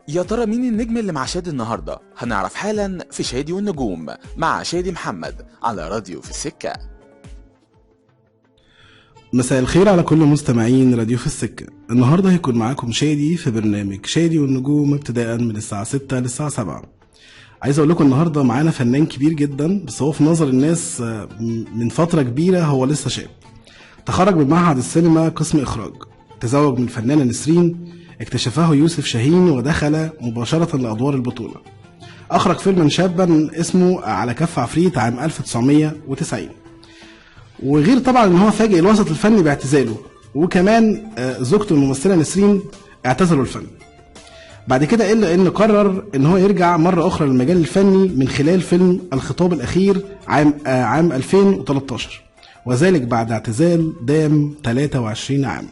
يا ترى مين النجم اللي مع شادي النهارده؟ هنعرف حالا في شادي والنجوم مع شادي محمد على راديو في السكة. مساء الخير على كل مستمعين راديو في السكة. النهاردة هيكون معاكم شادي في برنامج شادي والنجوم ابتداء من الساعة 6 للساعة 7. عايز اقول لكم النهاردة معانا فنان كبير جدا، بس هو في نظر الناس من فترة كبيرة هو لسه شاب. تخرج من معهد السينما قسم إخراج، تزوج من الفنانة نسرين، اكتشفه يوسف شاهين ودخل مباشرة لأدوار البطولة. أخرج فيلما شابا اسمه على كف عفريت عام 1990. وغير طبعا ان هو فاجئ الوسط الفني باعتزاله، وكمان زوجته الممثلة نسرين اعتزلوا الفن. بعد كده الا ان قرر ان هو يرجع مرة اخرى للمجال الفني من خلال فيلم الخطاب الاخير عام 2013، وذلك بعد اعتزال دام 23 عام.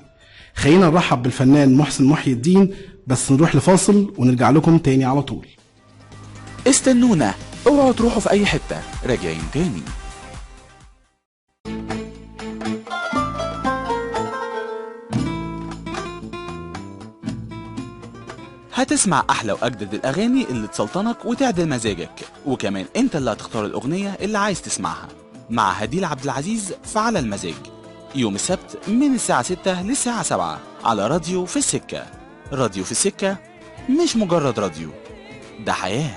خلينا نرحب بالفنان محسن محي الدين، بس نروح لفاصل ونرجع لكم تاني على طول. استنونا، اوعوا تروحوا في اي حتة، راجعين تاني. هتسمع أحلى وأجدد الأغاني اللي تسلطنك وتعدل مزاجك، وكمان أنت اللي هتختار الأغنية اللي عايز تسمعها مع هديل عبد العزيز في على المزاج، يوم السبت من الساعة 6 للساعة 7 على راديو في السكة. راديو في السكة مش مجرد راديو، ده حياة.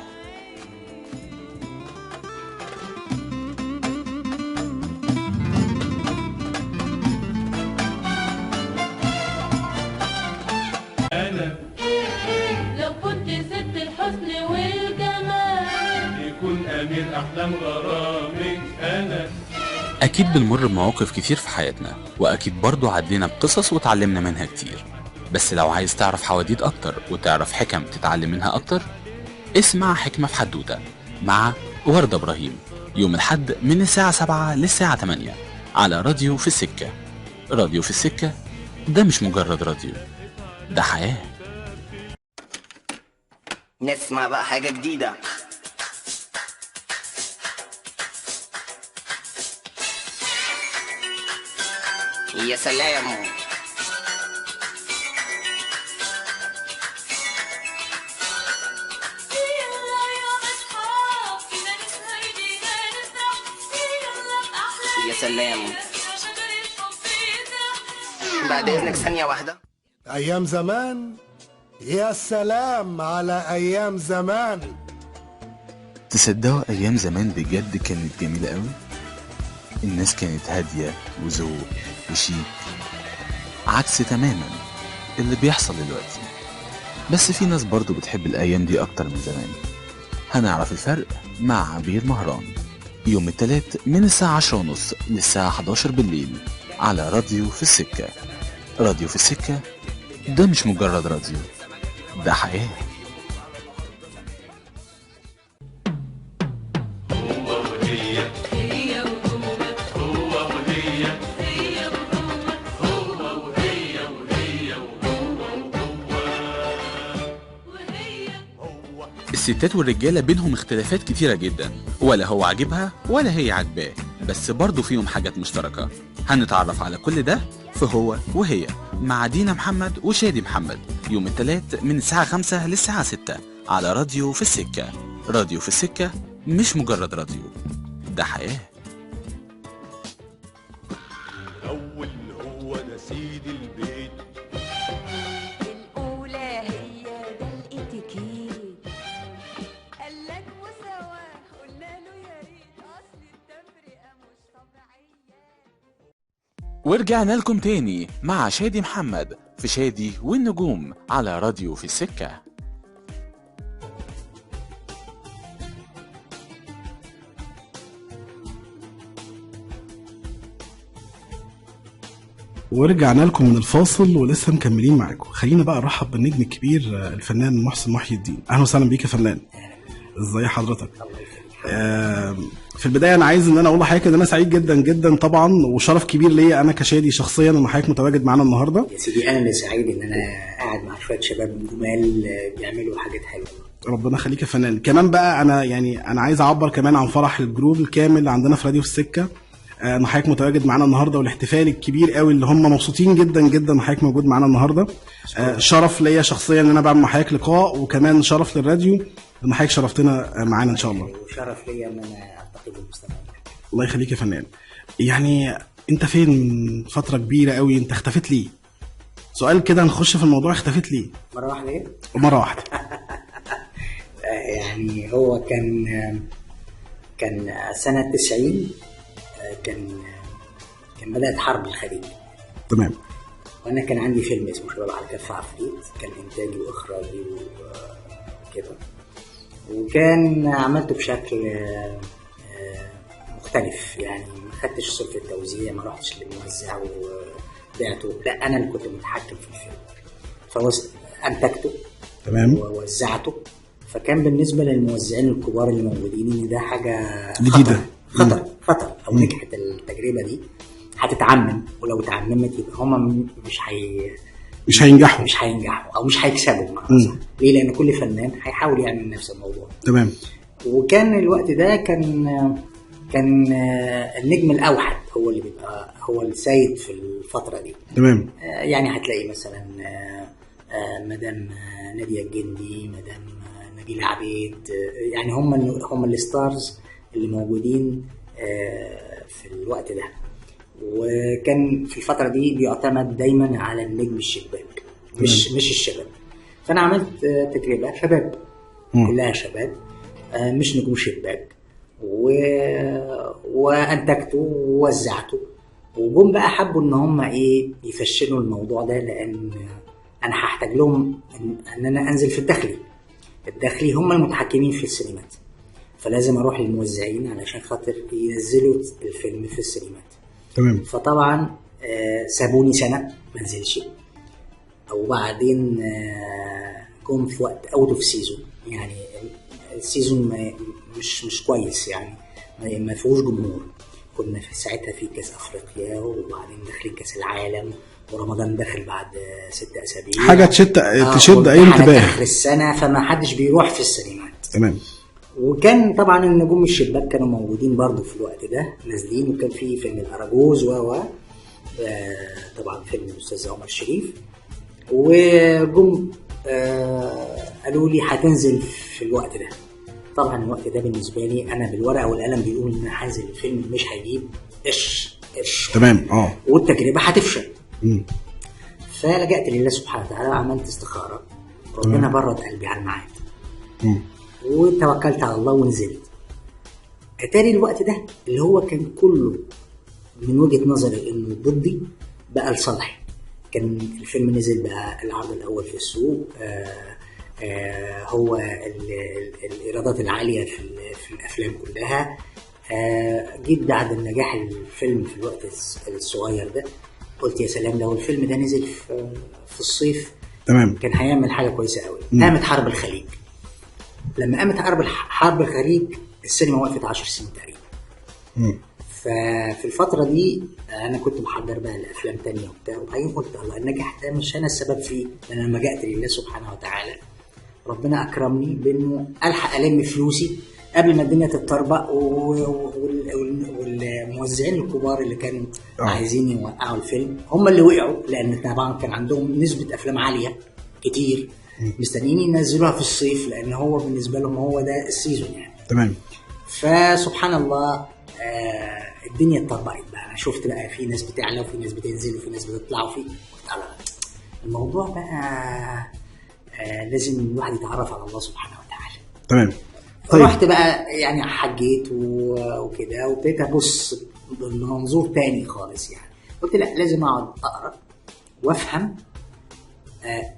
أكيد بنمر بمواقف كتير في حياتنا، وأكيد برضو عدينا بقصص وتعلمنا منها كتير، بس لو عايز تعرف حواديت أكتر وتعرف حكم تتعلم منها أكتر، اسمع حكمة في حدوتة مع وردة إبراهيم يوم الأحد من الساعة 7 للساعة 8 على راديو في السكة. راديو في السكة ده مش مجرد راديو، ده حياة. نسمع بقى حاجة جديدة. يا سلام. يا سلام. بعد إذنك ثانية واحدة. أيام زمان، يا سلام على أيام زمان. تصدقوا أيام زمان بجد كانت جميلة قوي. الناس كانت هادية وذوق وشيك، عكس تماما اللي بيحصل دلوقتي. بس في ناس برضو بتحب الأيام دي أكتر من زمان. هنعرف الفرق مع عبير مهران يوم الثلاث من الساعة 10:30 للساعة 11 بالليل على راديو في السكة. راديو في السكة ده مش مجرد راديو، ده حياة. الستات والرجالة بينهم اختلافات كتيرة جدا، ولا هو عاجبها ولا هي عاجباه، بس برضه فيهم حاجات مشتركة. هنتعرف على كل ده في هو وهي مع دينا محمد وشادي محمد يوم الثلاث من الساعة 5 للساعة 6 على راديو في السكة. راديو في السكة مش مجرد راديو، ده حياة. أول هو ده سيد البيت، الأولى هي ده الاتيكيت، قالك مساواة قلنا له يا ريت، أصل التفرقة مش طبيعية. ورجعنا لكم تاني مع شادي محمد في شادي والنجوم على راديو في السكة. ورجعنا لكم من الفاصل ولسه مكملين معاكم. خلينا بقى نرحب بالنجم الكبير الفنان محسن محي الدين. اهلا وسهلا بيك يا فنان. ازي حضرتك؟ في البداية انا عايز ان انا اقول لحضرتك ان انا سعيد جدا جدا طبعا، وشرف كبير ليا انا كشادي شخصيا ان حضرتك متواجد معانا النهارده. يا سيدي انا اللي سعيد ان انا قاعد مع شوية شباب جمال بيعملوا حاجات حلوة. ربنا يخليك يا فنان. كمان بقى انا يعني انا عايز اعبر كمان عن فرح ال group الكامل اللي عندنا في راديو في السكة. ان حضرتك متواجد معانا النهارده، والاحتفال الكبير قوي اللي هم مبسوطين جدا جدا ان حضرتك موجود معانا النهارده. شرف ليا شخصيا ان انا بعمل مع حضرتك لقاء، وكمان شرف للراديو ان حضرتك شرفتنا معانا ان شاء الله. وشرف ليا ان انا التقي بالمستمعين. الله يخليك يا فنان. يعني انت فين من فترة كبيرة قوي؟ انت اختفيت ليه؟ سؤال كده نخش في الموضوع، اختفيت ليه؟ مرة واحدة ايه؟ مرة واحدة. يعني هو كان سنة 90 كان بدأت حرب الخليج. تمام. وانا كان عندي فيلم اسمه شباب على كف عفريت، كان انتاجي واخراجي وكده، وكان عملته بشكل مختلف. يعني ما خدتش صفة التوزيع، ما رحتش للموزع وبعته، لا انا اللي كنت متحكم في الفيلم، فانتجته. تمام. ووزعته. فكان بالنسبة للموزعين الكبار اللي موجودين ان ده حاجة جديدة، خطر لو نجحت التجربة دي هتتعمم، ولو اتعممت يبقى هما مش هينجحوا او مش هيكسبوا. ليه؟ لان كل فنان هيحاول يعمل نفس الموضوع. تمام. وكان الوقت ده كان النجم الاوحد هو اللي بيبقى هو السيد في الفترة دي. تمام. يعني هتلاقي مثلا مدام نادية الجندي، مدام نبيلة عبيد، يعني هم ال stars اللي موجودين في الوقت ده. وكان في الفترة دي بيعتمد دايما على النجم الشباك، مش الشباب. فأنا عملت تجربة شباب، كلها شباب، مش نجوم شباك، وأنتجته ووزعته. وجم بقى حبوا إن هم إيه يفشلوا الموضوع ده، لأن أنا هحتاج لهم إن أنا أنزل في الداخلي. الداخلي هم المتحكمين في السينمات، فلازم أروح للموزعين علشان خاطر ينزلوا الفيلم في السينمات. تمام. فطبعا سابوني سنة ما نزلش، وبعدين جم في وقت out of season، يعني ال season مش كويس، يعني ما فيهوش جمهور. كنا في ساعتها في كاس افريقيا، وبعدين داخلين كاس العالم، ورمضان داخل بعد 6 أسابيع، حاجة تشد اي انتباه اخر السنة، فما حدش بيروح في السينمات. تمام. وكان طبعا النجوم الشباك كانوا موجودين برضو في الوقت ده نازلين، وكان في فيلم الأراجوز و طبعا فيلم الأستاذ عمر شريف. وجم قالوا لي هتنزل في الوقت ده. طبعا الوقت ده بالنسبة لي أنا بالورقة والقلم بيقول إن أنا هنزل الفيلم مش هيجيب قرش. تمام. والتجربة هتفشل. فلجأت لله سبحانه وتعالى وعملت استخارة، ربنا برد قلبي على الميعاد، وتوكلت على الله ونزلت. اتاري الوقت ده اللي هو كان كله من وجهة نظري انه ضدي بقى لصالحي. كان الفيلم نزل بقى العرض الاول في السوق، هو الايرادات العالية في الافلام كلها. جيت بعد النجاح الفيلم في الوقت الصغير ده، قلت يا سلام لو الفيلم ده نزل في الصيف. تمام. كان هيعمل حاجة كويسة قوي. قامت حرب الخليج. لما قامت حرب الخليج السينما وقفت 10 سنين تقريبا. ففي الفترة دي أنا كنت محضر بقى لأفلام تانية وبتاع، وبعدين قلت الله النجاح ده مش أنا السبب فيه، لأن أنا لما جأت لله سبحانه وتعالى ربنا أكرمني بإنه ألحق ألم فلوسي قبل ما الدنيا تتطربق، والموزعين الكبار اللي كانوا عايزين يوقعوا الفيلم هم اللي وقعوا، لأن طبعا كان عندهم نسبة أفلام عالية كتير مستنيين ينزلوها في الصيف، لان هو بالنسبة لهم هو ده ال season يعني. تمام. فسبحان الله الدنيا اتطبقت بقى. انا شفت بقى في ناس بتعلى وفي ناس بتنزل وفي ناس بتطلع وفي الموضوع بقى لازم الواحد يتعرف على الله سبحانه وتعالى. تمام. طيب. رحت بقى يعني حجيت وكده، وابتديت ابص بمنظور تاني خالص. يعني قلت لا لازم اقعد اقرا وافهم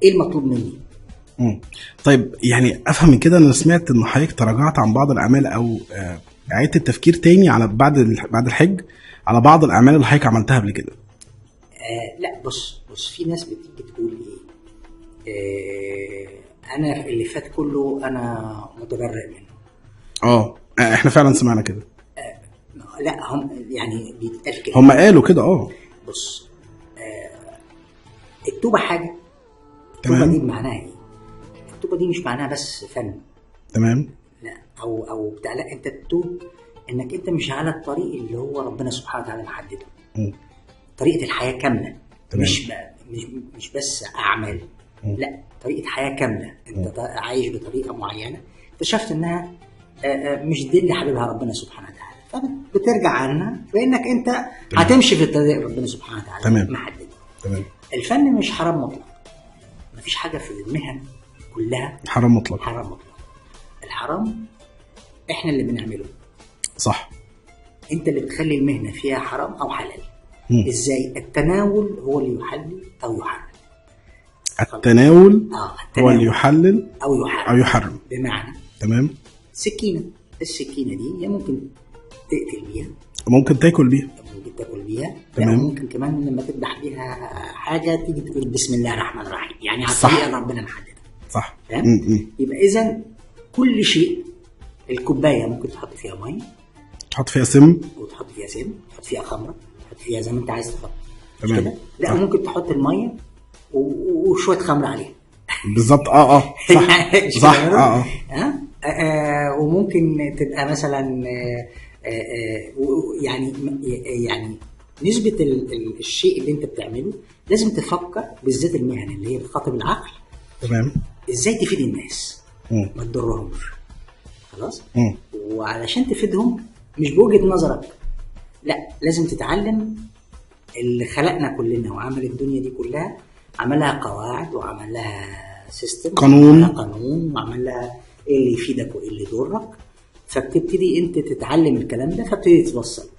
ايه المطلوب مني. طيب يعني افهم من كده، انا سمعت ان حضرتك تراجعت عن بعض الاعمال او اعدت التفكير تاني على بعد الحج على بعض الاعمال اللي حضرتك عملتها قبل كده. لا بص في ناس بتيجي تقول ايه، انا اللي فات كله انا متبرئ منه. احنا فعلا سمعنا كده. لا هم يعني بيتقال كده، هم قالوا كده. بص التوبة حاجة. التوبة دي بمعناها ايه؟ التوبة دي مش معناها بس فن. تمام. لا او بتاع، لا انت تتوب، انك انت مش على الطريق اللي هو ربنا سبحانه وتعالى محددة. طريقه الحياة كاملة، مش بس اعمال، لا، طريقه حياة كاملة. انت عايش بطريقة معينة اكتشفت انها مش دي اللي حاببها ربنا سبحانه وتعالى، فبترجع عنها فانك انت هتمشي في الطريق ربنا سبحانه وتعالى محددة. تمام. الفن مش حرام مطلق، مفيش حاجة في المهن كلها حرام مطلق. حرام مطلق. الحرام احنا اللي بنعمله. صح. انت اللي بتخلي المهنة فيها حرام او حلال. ازاي؟ التناول هو اللي يحلل او يحرم. التناول هو اللي يحلل او يحرم. او يحرم. بمعنى، تمام، سكينة، السكينة دي يا ممكن تقتل بيها، ممكن تاكل بيها، ممكن تاكل بيها، تمام، ممكن كمان لما تذبح بيها حاجة تيجي تقول بسم الله الرحمن الرحيم، يعني على الطريقة اللي ربنا محددها. صح. يبقى اذا كل شيء، الكوباية ممكن تحط فيها مية، تحط فيها سم، وتحط فيها سم، تحط فيها خمره، تحط فيها زي ما انت عايز تحط. تمام. لا، ممكن تحط المية وشوية خمره عليها. بالظبط. صح. صح. وممكن تبقى مثلا يعني نسبه الشيء اللي انت بتعمله لازم تفكر، بالذات المهن اللي هي بتخاطب العقل. تمام. ازاي تفيد الناس، ما تضرهمش. خلاص. وعلشان تفيدهم مش بوجهة نظرك، لا، لازم تتعلم اللي خلقنا كلنا وعمل الدنيا دي كلها، عملها قواعد وعمل لها system، قانون، وعمل لها ايه اللي يفيدك وايه اللي يضرك. فبتبتدي انت تتعلم الكلام ده، فبتبتدي توصل.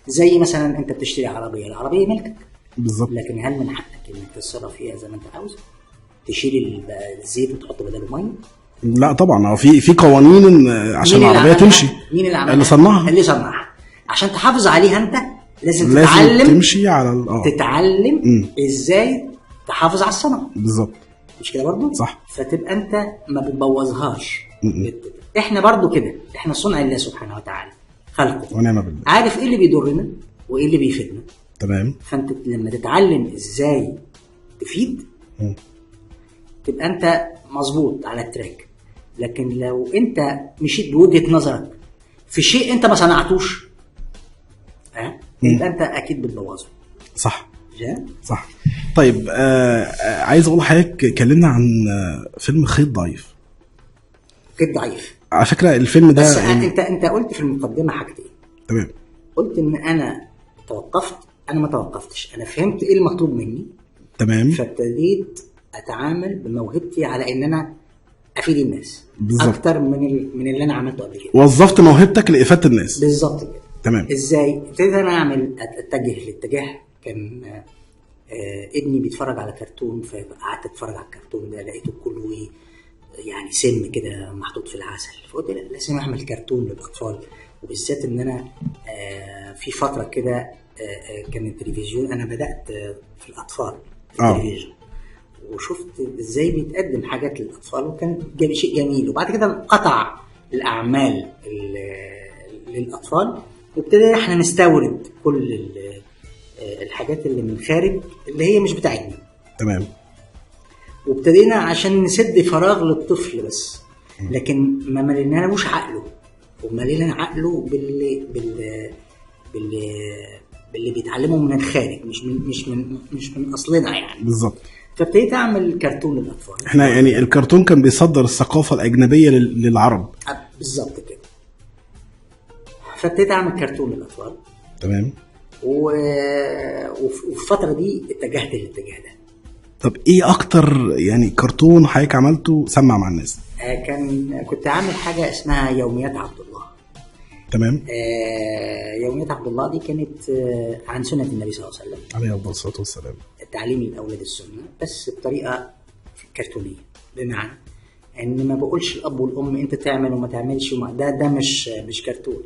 زي مثلا انت بتشتري عربية، العربية ملكك بالظبط، لكن هل من حقك انك تتصرف فيها زي ما انت عاوز؟ تشيل الزيت وتحط بداله مية؟ لا طبعا، في قوانين عشان العربية تمشي. مين اللي عملها؟ اللي صنعها. اللي صنعها. عشان تحافظ عليها انت لازم تتعلم، تمشي على تتعلم ازاي تحافظ على الصنعة. بالظبط. مش كده برضو؟ صح. فتبقى انت ما بتبوظهاش. احنا برضو كده، احنا صنع الله سبحانه وتعالى، خلقه ونعم بالله، عارف ايه اللي بيضرنا وايه اللي بيفيدنا. تمام. فانت لما تتعلم ازاي تفيد تبقى انت مظبوط على ال track. لكن لو انت مشيت بوجهة نظرك في شيء انت ما صنعتوش، يبقى انت اكيد بتبوظه. صح. صح. طيب، عايز اقول لحضرتك، كلمنا عن فيلم خيط ضعيف. خيط ضعيف، على فكرة الفيلم ده، بس انت قلت في المقدمة حاجتين. تمام. قلت ان انا توقفت، انا ما توقفتش، انا فهمت ايه المطلوب مني. تمام. فابتديت اتعامل بموهبتي على ان انا افيد الناس بالزبط. اكتر من اللي انا عملته قبل كده. وظفت موهبتك لافادة الناس. بالظبط كده. تمام. ازاي ابتديت انا اعمل، اتجه لاتجاه. كان ابني بيتفرج على كرتون، فقعدت اتفرج على الكرتون ده، لقيته كله ايه يعني سم كده محطوط في العسل. فقلت لا، لازم اعمل كرتون للاطفال، وبالذات ان انا في فترة كده كان التلفزيون، انا بدات في الاطفال في التلفزيون، وشفت ازاي بيتقدم حاجات للاطفال، وكان شيء جميل. وبعد كده قطع الاعمال للاطفال، وابتدينا احنا نستورد كل الحاجات اللي من خارج اللي هي مش بتاعتنا. تمام. وابتدينا عشان نسد فراغ للطفل بس، لكن ما ملينالوش عقله، وملينا عقله باللي بيتعلمه من الخارج، مش من اصلنا يعني. بالظبط. فابتديت اعمل كرتون للاطفال. احنا يعني الكرتون كان بيصدر الثقافة الاجنبية للعرب. بالظبط كده. فابتديت اعمل كرتون للاطفال. تمام. وفي الفترة دي اتجهت للاتجاه ده. طب ايه اكتر يعني كرتون حضرتك عملته سمع مع الناس؟ كنت عامل حاجة اسمها يوميات عبد الله. تمام. يوميات عبد الله دي كانت عن سنة النبي صلى الله عليه وسلم، عليه افضل الصلاة والسلام، تعليم الاولاد السنة، بس بطريقة كرتونيه. بمعنى ان ما بقولش الاب والام انت تعمل وما تعملش وما ده مش كرتون.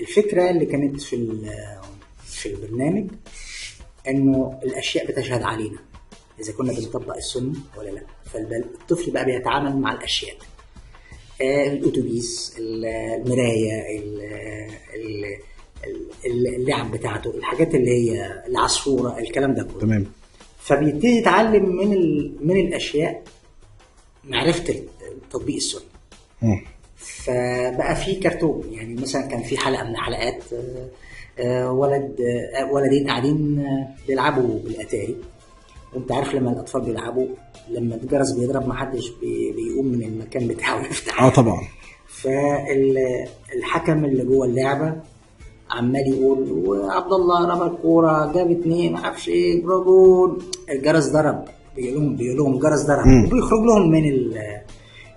الفكرة اللي كانت في البرنامج انه الاشياء بتشهد علينا اذا كنا بنطبق السنة ولا لا. فالطفل بقى بيتعامل مع الاشياء، الاتوبيس، المراية، اللعب بتاعته، الحاجات اللي هي العصفوره، الكلام ده كله. تمام. فبيبتدي يتعلم من الاشياء معرفة تطبيق السنة. فبقى في كرتون، يعني مثلا كان في حلقة من الحلقات ولدين قاعدين بيلعبوا بالاتاري، وانت عارف لما الاطفال بيلعبوا لما الجرس بيضرب ما حدش بيقوم من المكان بتاعه يفتح. طبعا. فالحكم اللي جوه اللعبة عمال يقول وعبد الله رمى الكورة جاب 2 معرفش ايه برافو، الجرس ضرب، بيقول لهم الجرس ضرب، وبيخرج لهم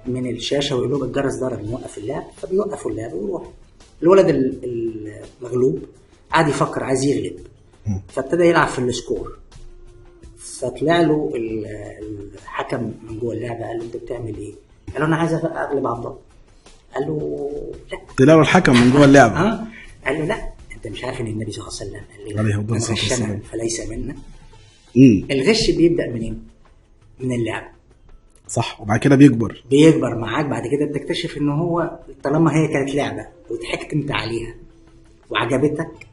من الشاشة ويقول لهم الجرس ضرب نوقف اللعب. فبيوقفوا اللعب ويروح الولد المغلوب قعد يفكر عايز يغلب، فابتدى يلعب في ال score. فطلع له الحكم من جوه اللعبة قال له انت بتعمل ايه؟ قال له انا عايز اغلب عبد الله. قال له لا. طلع له الحكم من جوه اللعبة قال له لا، انت مش عارف ان النبي صلى الله عليه وسلم قال عليه الصلاة والسلام فليس منا. الغش بيبدا منين؟ من اللعبة. صح. وبعد كده بيكبر معاك، بعد كده بتكتشف ان هو طالما هي كانت لعبه وضحكت انت عليها وعجبتك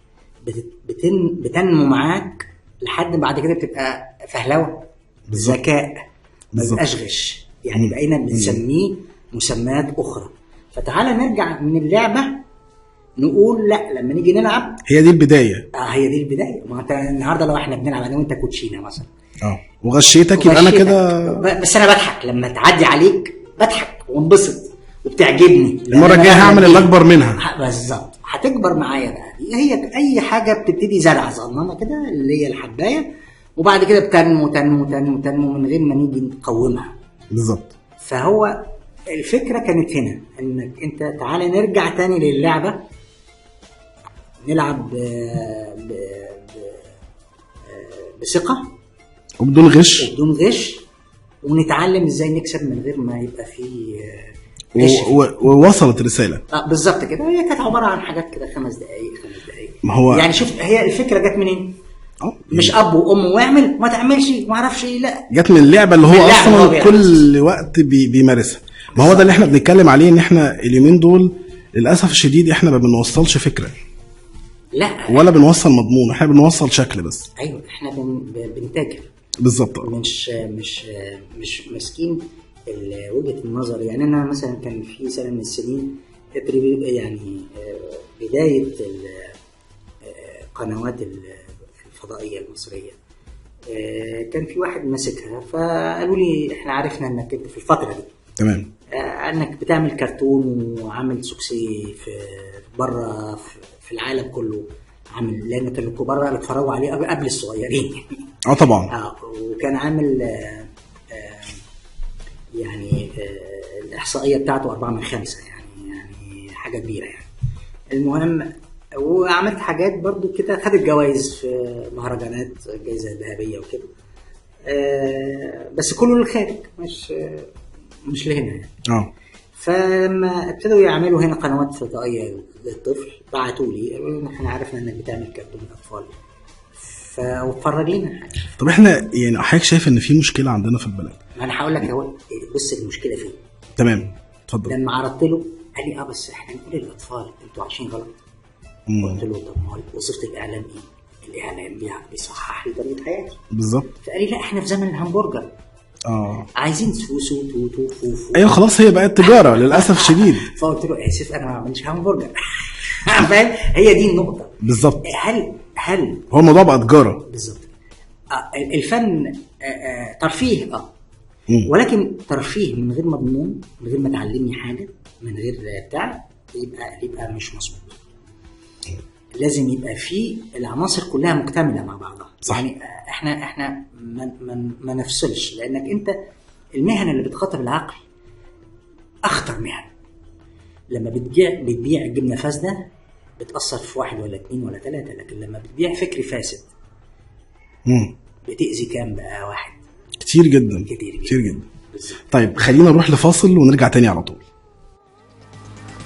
بتنمو معاك لحد بعد كده بتبقى فهلوه، ذكاء، ما بيبقاش غش يعني. بقينا بنسميه مسميات اخرى. فتعالى نرجع من اللعبة نقول لا، لما نيجي نلعب هي دي البداية. هي دي البداية. ما انت النهارده لو احنا بنلعب انا وانت كوتشينه مثلا وغشيتك، يبقى انا كده، بس انا بضحك لما تعدي عليك، بضحك وانبسط وبتعجبني. المرة الجاية هعمل اللي اكبر منها. بالظبط، هتكبر معايا بقى. هي اي حاجة بتبتدي زرعه صغننه كده اللي هي الحبايه، وبعد كده بتنمو تنمو تنمو تنمو من غير ما نيجي نقومها. بالظبط. فهو الفكرة كانت هنا، انك انت تعالى نرجع تاني للعبة، نلعب بثقة وبدون غش، ونتعلم ازاي نكسب من غير ما يبقى فيه ووصلت رسالة. بالظبط كده. هي كانت عبارة عن حاجات كده 5 دقائق 5 دقائق. ما هو يعني شوف هي الفكرة جت منين؟ مش اب وام واعمل ما تعملش ما اعرفش ايه، لا، جت من اللعبة اللي هو اصلا كل وقت بيمارسها. ما هو ده اللي احنا بنتكلم عليه، ان احنا اليومين دول للاسف الشديد احنا ما بنوصلش فكرة، لا، ولا بنوصل مضمون، احنا بنوصل شكل بس. ايوه، احنا بنتاجر. بالظبط. مش مش مش ماسكين وجهه النظر. يعني انا مثلا كان في سنة من السنين يعني بداية القنوات الفضائية المصرية، كان في واحد ماسكها، فقالوا لي احنا عرفنا انك انت في الفترة دي، تمام، انك بتعمل كرتون وعامل succès في بره في العالم كله، عامل، لان كانوا الكبار بقى بيتفرجوا عليه قبل الصغيرين. طبعا. وكان عامل يعني الاحصائية بتاعته 4 من 5، يعني حاجة كبيرة يعني. المهم وعملت حاجات برضو كده، خدت جوائز في مهرجانات، جائزة ذهبية وكده، بس كله للخارج، مش لهنا يعني. فلما ابتدوا يعملوا هنا قنوات فضائية للطفل، بعتوا لي قالوا لي احنا عرفنا انك بتعمل كرتون اطفال، فاتفرج لنا حاجة. طب احنا يعني حضرتك شايف ان في مشكلة عندنا في البلد؟ ما انا هقول لك اهو، بص المشكلة فين. تمام، اتفضل. لما عرضت له قال لي بس احنا نقول للاطفال انتوا عايشين غلط. قلت له طب ما هو وظيفة الاعلام ايه؟ الاعلام بيصحح لي طريقه حياتي. بالظبط. فقال لي لا، احنا في زمن الهمبرجر، عايزين سوسو توتو فوفو. ايوه خلاص، هي بقت تجارة للاسف شديد. فقلت له اسف، انا ما بعملش همبرجر. فاهم؟ هي دي النقطة بالظبط. هل هو الموضوع بقى تجارة؟ بالظبط. الفن ترفيه، ولكن ترفيه من غير مضمون، من غير ما تعلمني حاجة، من غير بتاع، يبقى مش مظبوط. لازم يبقى فيه العناصر كلها مكتملة مع بعضها. صح. يعني احنا ما نفصلش، لانك انت المهن اللي بتخاطب العقل اخطر مهن. لما بتبيع جبنه فاسدة بتاثر في 1 ولا 2 ولا 3، لكن لما بتبيع فكر فاسد بتاذي كام بقى واحد؟ كتير جدا، كتير جدا. بالزبط. طيب خلينا نروح لفاصل ونرجع تاني على طول.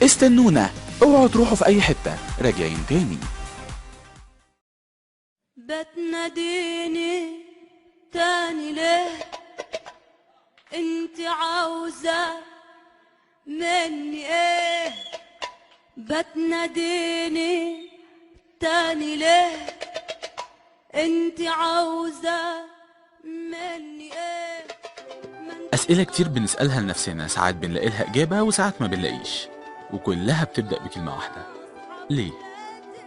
استنونا، اوعوا تروحوا في اي حتة، راجعين تاني. بتناديني تاني ليه؟ انت عاوزة مني ايه؟ بتناديني تاني ليه؟ انت عاوزة مني ايه؟ أسئلة كتير بنسألها لنفسنا، ساعات بنلاقي لها إجابة وساعات ما بنلاقيش. وكلها بتبدأ بكلمة واحدة: ليه؟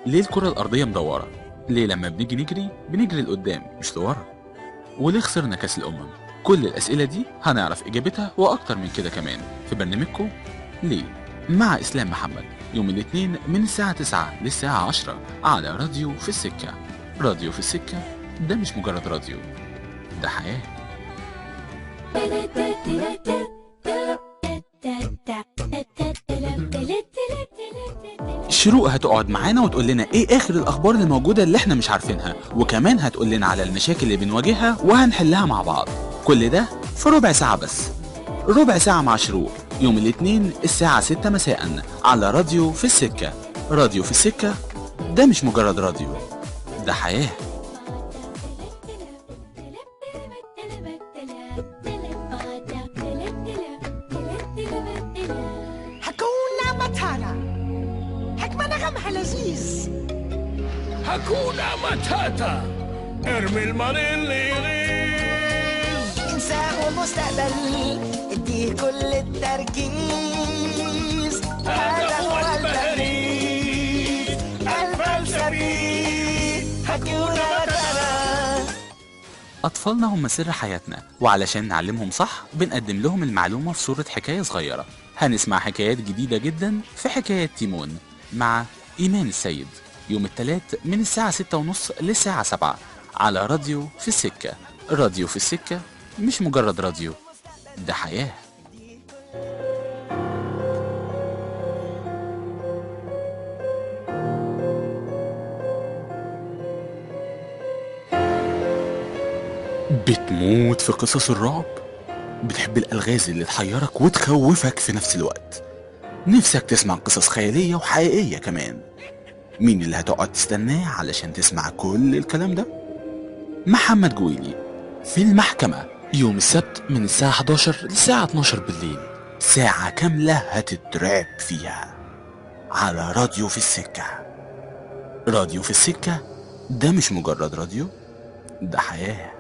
ليه الكرة الأرضية مدورة؟ ليه لما بنيجي نجري بنجري لقدام مش لورا؟ وليه خسرنا كأس الأمم؟ كل الأسئلة دي هنعرف إجابتها وأكتر من كده كمان في برنامجكم ليه مع إسلام محمد، يوم الاثنين من الساعة 9 للساعة 10 على راديو في السكة. راديو في السكة ده مش مجرد راديو، ده حياة. شروق هتقعد معانا وتقول لنا ايه اخر الاخبار اللي موجودة اللي احنا مش عارفينها، وكمان هتقول لنا على المشاكل اللي بنواجهها وهنحلها مع بعض. كل ده في ربع ساعة بس، ربع ساعة مع شروق، يوم الاثنين الساعة 6 مساء على راديو في السكة. راديو في السكة ده مش مجرد راديو، ده حياة. Hakuna Matata، حكمة نغمها لذيذ. Hakuna Matata، ارمي الماضي اللي يغيظ، انسان ومستقبل اديه كل التركيز. هذا هو البريد الفلسفي Hakuna Matata. أطفالنا هم سر حياتنا، وعلشان نعلمهم صح بنقدم لهم المعلومة في صورة حكاية صغيرة. هنسمع حكايات جديدة جدا في حكاية تيمون مع إيمان السيد، يوم الثلاث من الساعة 6:30 للساعة 7 على راديو في السكة. راديو في السكة مش مجرد راديو، ده حياة. بتموت في قصص الرعب؟ بتحب الألغاز اللي تحيرك وتخوفك في نفس الوقت؟ نفسك تسمع قصص خيالية وحقيقية كمان؟ مين اللي هتقعد تستناه علشان تسمع كل الكلام ده؟ محمد جويلي في المحكمة، يوم السبت من الساعة 11 للساعة 12 بالليل، ساعة كاملة هتترعب فيها على راديو في السكة. راديو في السكة ده مش مجرد راديو، ده حياة.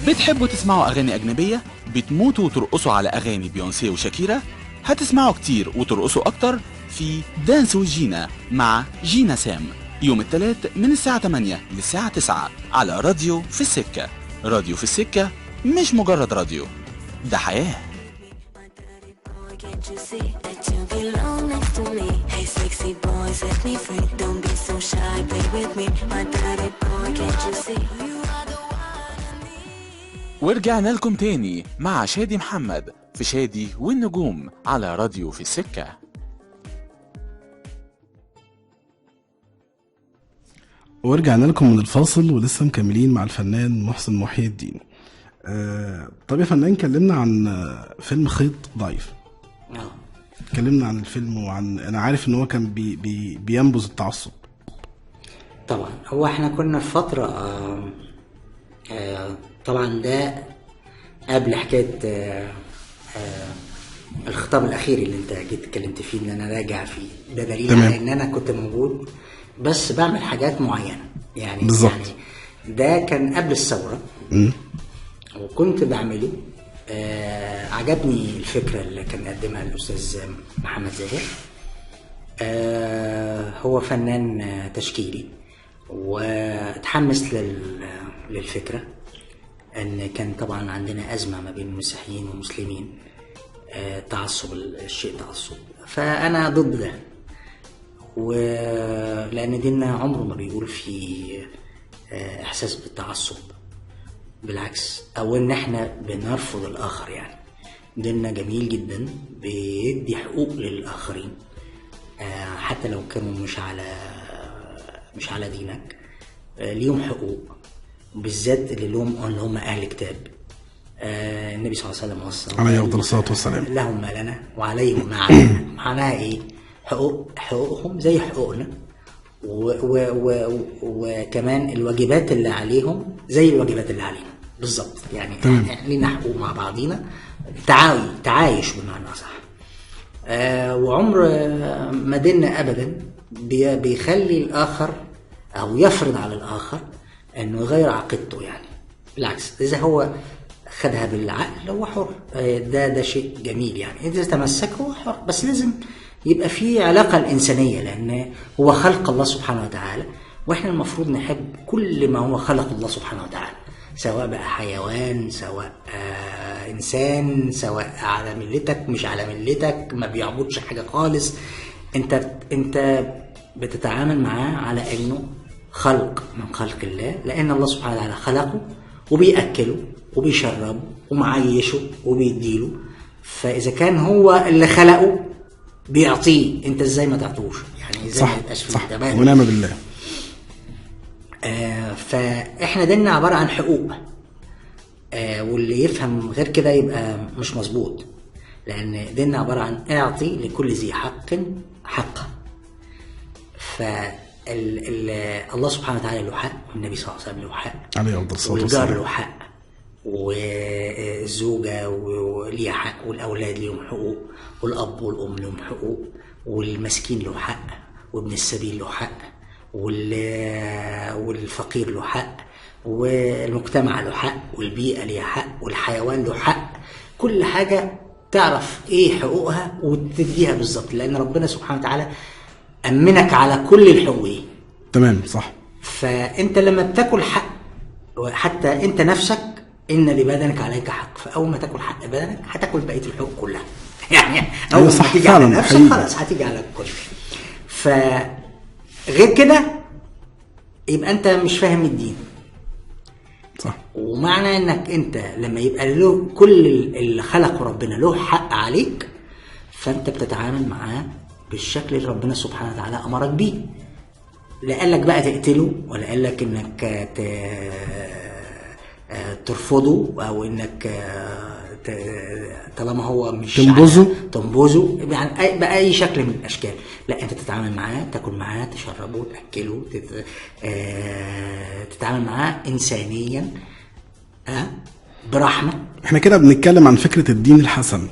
بتحبوا تسمعوا أغاني أجنبية؟ بتموتوا وترقصوا على أغاني بيونسي وشاكيرا؟ هتسمعوا كتير وترقصوا أكتر في Dance with جينا مع جينا سام، يوم الثلاث من الساعة 8 للساعة 9 على راديو في السكة. راديو في السكة مش مجرد راديو، ده حياة. Can't you see that you belong next to me? Hey, sexy boy, set me free. Don't be so shy, play with me. My dirty boy, can't you see? You are the one I need. ورجعنا لكم تاني مع شادي محمد في شادي والنجوم على راديو في السكة. ورجعنا لكم من الفاصل ولسه مكملين مع الفنان محسن محي الدين. طب يا فنان، كلمنا عن فيلم خيط ضعيف. اتكلمنا عن الفيلم وعن، انا عارف ان هو كان بي بي بينبذ التعصب. طبعا هو احنا كنا في فترة طبعا ده قبل حكاية الخطاب الأخير اللي انت جيت اتكلمت فيه، ان انا راجع فيه، ده دليل على ان انا كنت موجود بس بعمل حاجات معينة يعني. بالظبط. يعني ده كان قبل الثورة وكنت بعمله. عجبني الفكرة اللي كان قدمها الأستاذ محمد زاهر. هو فنان تشكيلي وتحمس للفكرة، أن كان طبعا عندنا أزمة ما بين المسيحيين والمسلمين، تعصب، الشيء تعصب، فأنا ضد ده، ولأن ديننا عمره ما بيقول في إحساس بالتعصب، بالعكس، أو إن إحنا بنرفض الآخر. يعني ديننا جميل جدا، بيدي حقوق للآخرين حتى لو كانوا مش على دينك، ليهم حقوق، بالذات اللي لهم اللي هم أهل كتاب. النبي صلى الله عليه وسلم وصى عليه أفضل الصلاة والسلام، لهم ما لنا وعليهم ما علينا. معناها إيه؟ حقوقهم زي حقوقنا، وكمان الواجبات اللي عليهم زي الواجبات اللي علينا بالظبط، يعني لينا حقوق مع بعضينا، تعايش بمعنى اصح. وعمر ما ديننا ابدا بيخلي الاخر او يفرض على الاخر انه يغير عقيدته، يعني بالعكس اذا هو خدها بالعقل هو حر، ده شيء جميل يعني، اذا تمسك هو حر، بس لازم يبقى في علاقة الإنسانية، لأن هو خلق الله سبحانه وتعالى، وإحنا المفروض نحب كل ما هو خلق الله سبحانه وتعالى، سواء بقى حيوان، سواء إنسان، سواء على ملتك مش على ملتك، ما بيعبدش حاجة خالص، أنت بتتعامل معاه على إنه خلق من خلق الله، لأن الله سبحانه وتعالى خلقه وبيأكله وبيشربه ومعيشه وبيديله، فإذا كان هو اللي خلقه بيعطيه، انت ازاي ما تعطوش؟ يعني ازاي ما يبقاش في التبادل؟ ونعم بالله. فاحنا ديننا عبارة عن حقوق، واللي يفهم غير كده يبقى مش مظبوط، لان ديننا عبارة عن اعطي لكل ذي حق حقه. فالله سبحانه وتعالى له حق، والنبي صلى الله عليه وسلم له حق، عليه افضل الصلاة والسلام، والجار له حق، والزوجة وليها حق، والأولاد ليهم حقوق، والأب والأم لهم حقوق، والمسكين له حق، وابن السبيل له حق، والفقير له حق، والمجتمع له حق، والبيئة ليها حق، والحيوان له حق. كل حاجة تعرف ايه حقوقها وتديها بالظبط، لأن ربنا سبحانه وتعالى أمنك على كل الحقوق. تمام، صح. فأنت لما بتاكل حق، حتى أنت نفسك، إن لبدنك عليك حق، فأول ما تاكل حق بدنك هتاكل بقية الحقوق كلها. يعني أول ما تيجي على نفسك خلاص هتيجي على الكل. فغير كده يبقى أنت مش فاهم الدين. صح. ومعنى إنك أنت لما يبقى له كل اللي خلقه ربنا له حق عليك، فأنت بتتعامل معاه بالشكل اللي ربنا سبحانه وتعالى أمرك بيه. لا قالك بقى تقتله، ولا قالك إنك ترفضه، او انك طالما هو مش تنبذه يعني باي شكل من الاشكال. لا، انت تتعامل معاه، تاكل معاه، تشربه، تاكله، تتعامل معاه انسانيا برحمة. احنا كده بنتكلم عن فكرة الدين الحسن،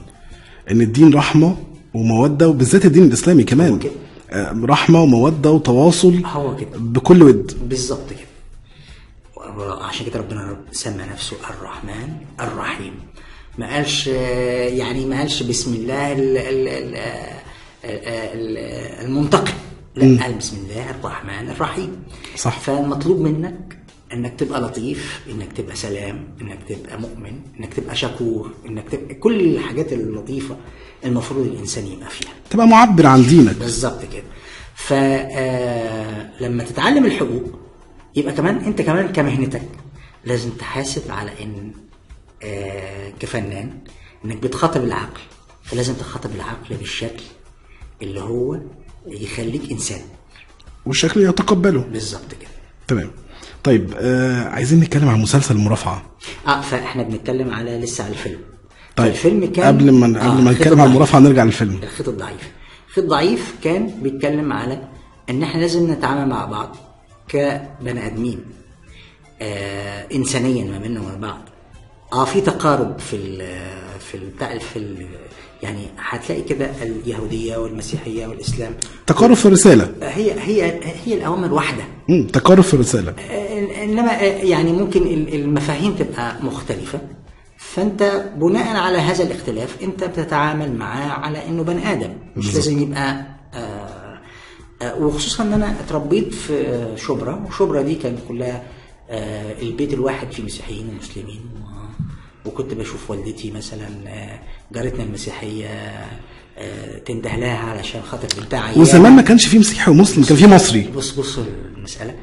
ان الدين رحمه ومودة، وبالذات الدين الاسلامي كمان رحمه ومودة وتواصل، هو كده بكل ود. بالظبط كده. عشان كده ربنا سمى نفسه الرحمن الرحيم، ما قالش يعني، ما قالش بسم الله المنتقم، لا، قال بسم الله الرحمن الرحيم. صح. فالمطلوب منك انك تبقى لطيف، انك تبقى سلام، انك تبقى مؤمن، انك تبقى شكور، انك تبقى كل الحاجات اللطيفة المفروض الانسان يبقى فيها، تبقى معبر عن دينك. بالظبط كده. فلما تتعلم الحقوق يبقى كمان انت كمان كمهنتك لازم تحاسب على ان كفنان انك بتخاطب العقل، فلازم تخاطب العقل بالشكل اللي هو يخليك انسان، والشكل يتقبله. بالظبط كده. تمام. طيب عايزين نتكلم عن مسلسل المرافعه. فاحنا بنتكلم على لسه على الفيلم. طيب الفيلم كان قبل ما نتكلم عن المرافعه نرجع للفيلم. الخيط الضعيف. الخيط الضعيف كان بيتكلم على ان احنا لازم نتعامل مع بعض كبني ادمين، انسانيا ما بيننا وبين بعض. في تقارب في ال في ال في ال يعني هتلاقي كده اليهودية والمسيحية والاسلام تقارب في الرسالة، هي هي هي الاوامر واحدة. تقارب في الرسالة، انما يعني ممكن المفاهيم تبقى مختلفة، فانت بناء على هذا الاختلاف انت بتتعامل معاه على انه بني ادم، مش لازم يبقى وخصوصا ان انا اتربيت في شبرا، وشبرا دي كانت كلها البيت الواحد فيه مسيحيين ومسلمين، وكنت بشوف والدتي مثلا جارتنا المسيحية تنده لها علشان خاطر بنتها عيانه. وزمان ما كانش فيه مسيحي ومسلم، كان فيه مصري. بص المسالة،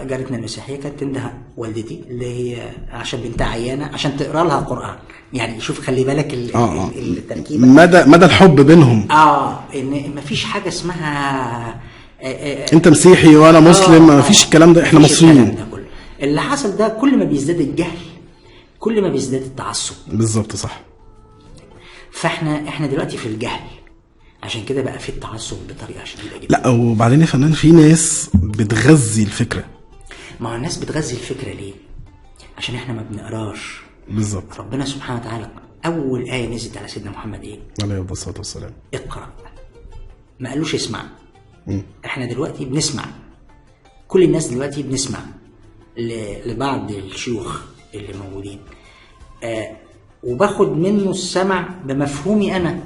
جارتنا المسيحية كانت تنده والدتي اللي هي عشان بنتها عيانه عشان تقرا لها قران. يعني شوف، خلي بالك التركيبة، مدى الحب بينهم. ان مفيش حاجة اسمها انت مسيحي وانا مسلم، مفيش الكلام ده، احنا مصريين. ده كله اللي حصل ده، كل ما بيزداد الجهل كل ما بيزداد التعصب. بالظبط، صح. فاحنا دلوقتي في الجهل، عشان كده بقى في التعصب بطريقة شديدة جدا. لا وبعدين يا فنان في ناس بتغذي الفكرة. ما هو الناس بتغذي الفكرة ليه؟ عشان احنا ما بنقراش. بالظبط. ربنا سبحانه وتعالى اول ايه نزلت على سيدنا محمد ايه؟ عليه الصلاة والسلام، اقرا. ما قالوش اسمع. احنا دلوقتي بنسمع، كل الناس دلوقتي بنسمع لبعض الشيوخ اللي موجودين، وباخد منه السمع بمفهومي انا.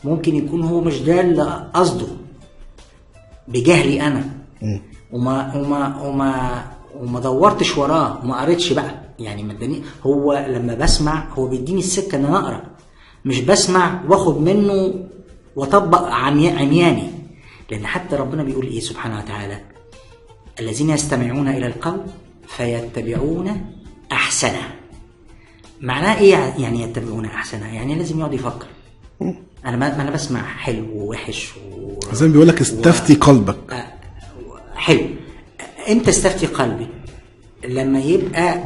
ممكن يكون هو مش ده اللي قصده، بجهلي انا، وما وما وما وما دورتش وراه وما قريتش بقى. يعني ما اداني، هو لما بسمع هو بيديني السكة ان انا اقرا، مش بسمع واخد منه واطبق عمياني. لان حتى ربنا بيقول ايه سبحانه وتعالى؟ الذين يستمعون الى القول فيتبعون احسنه. معناه ايه يعني يتبعون احسنه؟ يعني لازم يقعد يفكر. انا ما انا بسمع حلو ووحش زي ما بيقول لك استفتي قلبك. حلو. امتى استفتي قلبي؟ لما يبقى،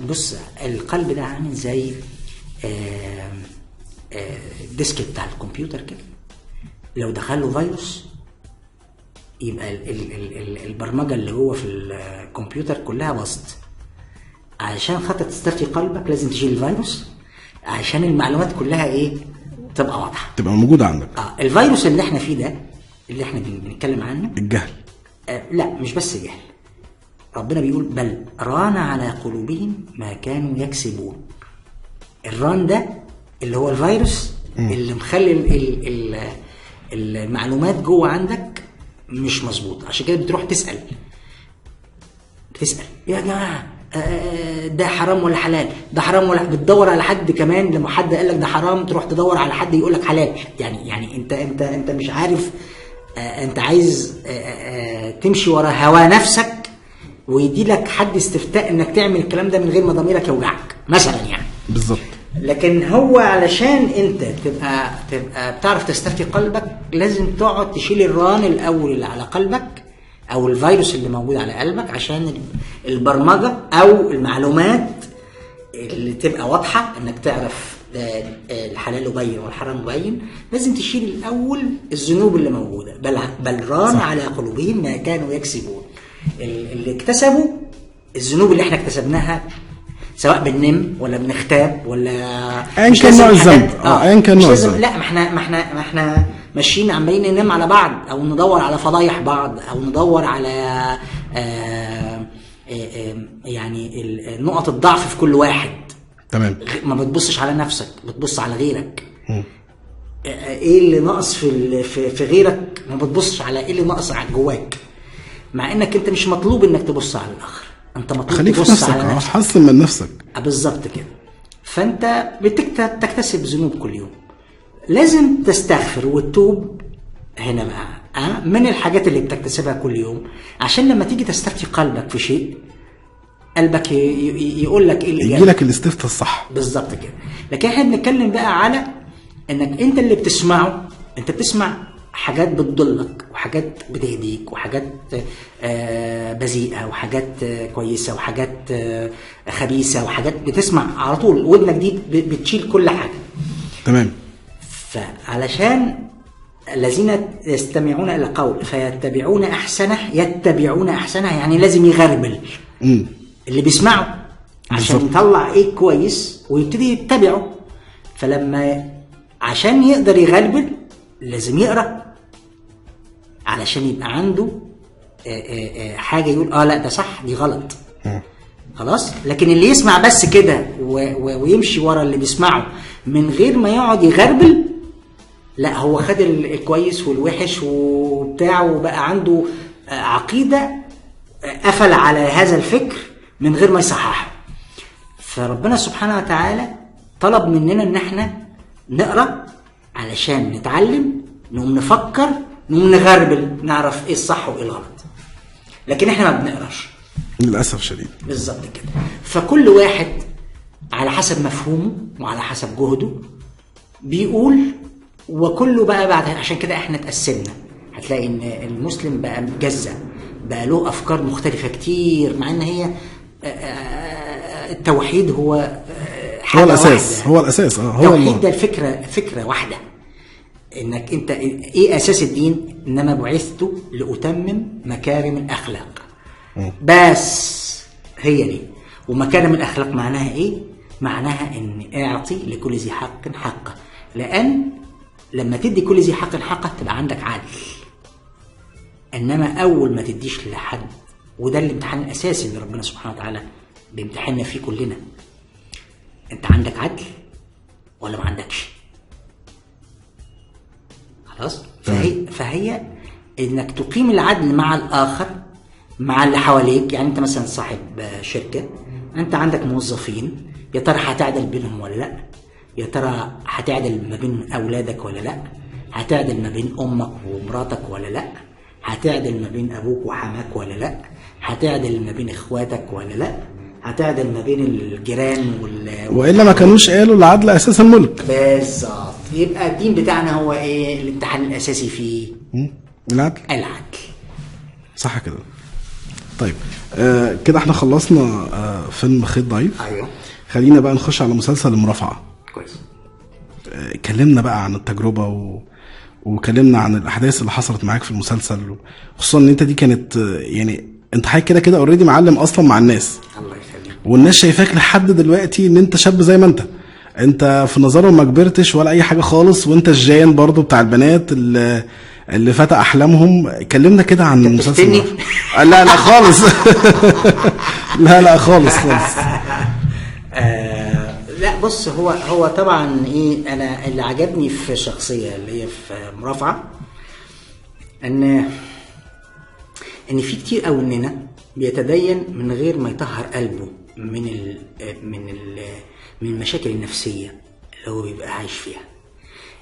بص، القلب ده عامل زي ال disk بتاع الكمبيوتر كده، لو دخل له فيروس يبقى البرمجة اللي هو في الكمبيوتر كلها باظت. عشان خاطر تستفتي قلبك لازم تشيل الفيروس، عشان المعلومات كلها ايه؟ تبقى واضحة، تبقى موجودة عندك. الفيروس اللي احنا فيه ده، اللي احنا بنتكلم عنه، الجهل. لا مش بس جهل. ربنا بيقول بل ران على قلوبهم ما كانوا يكسبون. الران ده اللي هو الفيروس اللي مخلي المعلومات جوه عندك مش مظبوطة. عشان كده بتروح تسال، بتسال يا جماعة ده حرام ولا حلال، ده حرام ولا، بتدور على حد كمان. لما حد قال لك ده حرام تروح تدور على حد يقول لك حلال. يعني انت انت انت مش عارف، انت عايز تمشي ورا هوا نفسك ويدي لك حد استفتاء انك تعمل الكلام ده من غير ما ضميرك يوجعك مثلا يعني. بالظبط. لكن هو علشان انت تبقى بتعرف تستفتي قلبك لازم تقعد تشيل الران الاول اللي على قلبك او الفيروس اللي موجود على قلبك، عشان البرمجة او المعلومات اللي تبقى واضحة انك تعرف الحلال مبين والحرام مبين. لازم تشيل الاول الذنوب اللي موجودة. بل ران على قلوبهم ما كانوا يكسبون. اللي اكتسبوا الذنوب اللي احنا اكتسبناها، سواء بننم ولا بنغتاب ولا ايا كان نوع الذنب. ايا كان نوع الذنب. لا ما احنا ماشيين عمالين ننم على بعض، او ندور على فضايح بعض، او ندور على يعني نقط الضعف في كل واحد. تمام. ما بتبصش على نفسك، بتبص على غيرك. ايه اللي ناقص في غيرك، ما بتبصش على ايه اللي ناقص على جواك، مع انك انت مش مطلوب انك تبص على الاخر، انت مطلوب تبص على نفسك، حسن من نفسك. بالظبط كده. فانت بتكتسب ذنوب كل يوم، لازم تستغفر وتتوب. هنا بقى من الحاجات اللي بتكتسبها كل يوم، عشان لما تيجي تستفتي قلبك في شيء قلبك يقول لك ايه الاجابة، يجي لك الاستفتاء الصح. بالظبط كده. لكن احنا بنتكلم بقى على انك انت اللي بتسمعه، انت بتسمع حاجات بتضلك وحاجات بتهديك وحاجات بذيئة وحاجات كويسة وحاجات خبيثة وحاجات، بتسمع على طول، ودنك دي بتشيل كل حاجة. تمام. فعلشان الذين يستمعون الى القول فيتبعون احسنه، يتبعون احسنه يعني لازم يغربل اللي بيسمعه عشان يطلع ايه كويس ويبتدي يتبعه. فلما عشان يقدر يغربل لازم يقرا، علشان يبقى عنده حاجة يقول لا ده صح دي غلط. خلاص. لكن اللي يسمع بس كده ويمشي ورا اللي بيسمعه من غير ما يقعد يغربل، لا هو خد الكويس والوحش وبتاع وبقى عنده عقيدة قفل على هذا الفكر من غير ما يصححه. فربنا سبحانه وتعالى طلب مننا ان احنا نقرا علشان نتعلم، نقوم نفكر، نقوم نغربل، نعرف ايه الصح وايه الغلط. لكن احنا ما بنقراش للاسف شديد. بالظبط كده. فكل واحد على حسب مفهومه وعلى حسب جهده بيقول، وكله بقى بعد. عشان كده احنا اتقسمنا، هتلاقي ان المسلم بقى مجزأ، بقى له افكار مختلفة كتير، مع ان هي التوحيد هو حاجة هو الاساس واحدة. هو الاساس. هو التوحيد ده الفكرة، فكرة واحدة. انك انت ايه اساس الدين؟ انما بعثت لاتمم مكارم الاخلاق. بس هي دي. ومكارم الاخلاق معناها ايه؟ معناها ان اعطي لكل ذي حق حقه، لان لما تدي كل ذي حق حقه تبقى عندك عدل. انما اول ما تديش لحد، وده الامتحان الاساسي اللي ربنا سبحانه وتعالى بيمتحننا فيه كلنا، انت عندك عدل ولا ما عندكش؟ خلاص. فهي انك تقيم العدل مع الاخر، مع اللي حواليك. يعني انت مثلا صاحب شركة، انت عندك موظفين، يا ترى هتعدل بينهم ولا لا؟ يا ترى هتعدل ما بين اولادك ولا لا؟ هتعدل ما بين امك ومراتك ولا لا؟ هتعدل ما بين ابوك وحماك ولا لا؟ هتعدل ما بين اخواتك ولا لا؟ هتعدل ما بين الجيران والا ما كانوش قالوا العدل اساس الملك. بالظبط. يبقى الدين بتاعنا هو ايه الامتحان الاساسي فيه؟ العدل. العدل، صح كده. طيب كده احنا خلصنا فيلم خيط ضعيف. ايوه. خلينا بقى نخش على مسلسل المرافعه. كويس. كلمنا بقى عن التجربة وكلمنا عن الاحداث اللي حصلت معاك في المسلسل، خصوصا ان انت دي كانت يعني انت حاجة كده كده already معلم اصلا مع الناس. الله يخليك. والناس شايفاك لحد دلوقتي ان انت شاب زي ما انت في نظرهم ما كبرتش ولا اي حاجة خالص، وانت الجان برضو بتاع البنات اللي فتى احلامهم. كلمنا كده عن المسلسل. لا لا خالص. لا لا خالص خالص. لا بص، هو طبعا ايه، انا اللي عجبني في الشخصية اللي هي في مرافعه ان في كتير قوي مننا بيتدين من غير ما يطهر قلبه من ال من ال من المشاكل النفسية اللي هو بيبقى عايش فيها.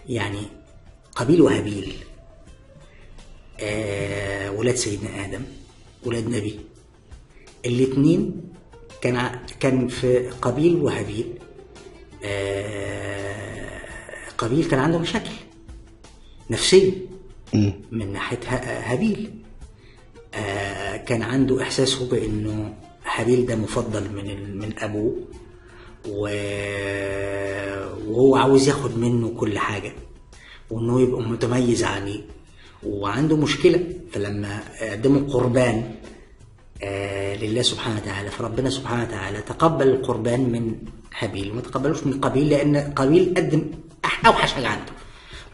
يعني قابيل وهابيل، ولاد سيدنا ادم، ولاد نبي، الاثنين كان في قابيل وهابيل. قابيل كان عنده مشاكل نفسية من ناحية هابيل. كان عنده إحساسه بأنه هابيل ده مفضل من أبوه، وهو عاوز ياخد منه كل حاجة، وأنه يبقى متميز عنه، وعنده مشكلة. فلما قدموا قربان لله سبحانه وتعالى، فربنا سبحانه وتعالى تقبل القربان من هابيل وما تقبلوش من قابيل، لأن قابيل قدم أوحش حاجة عنده،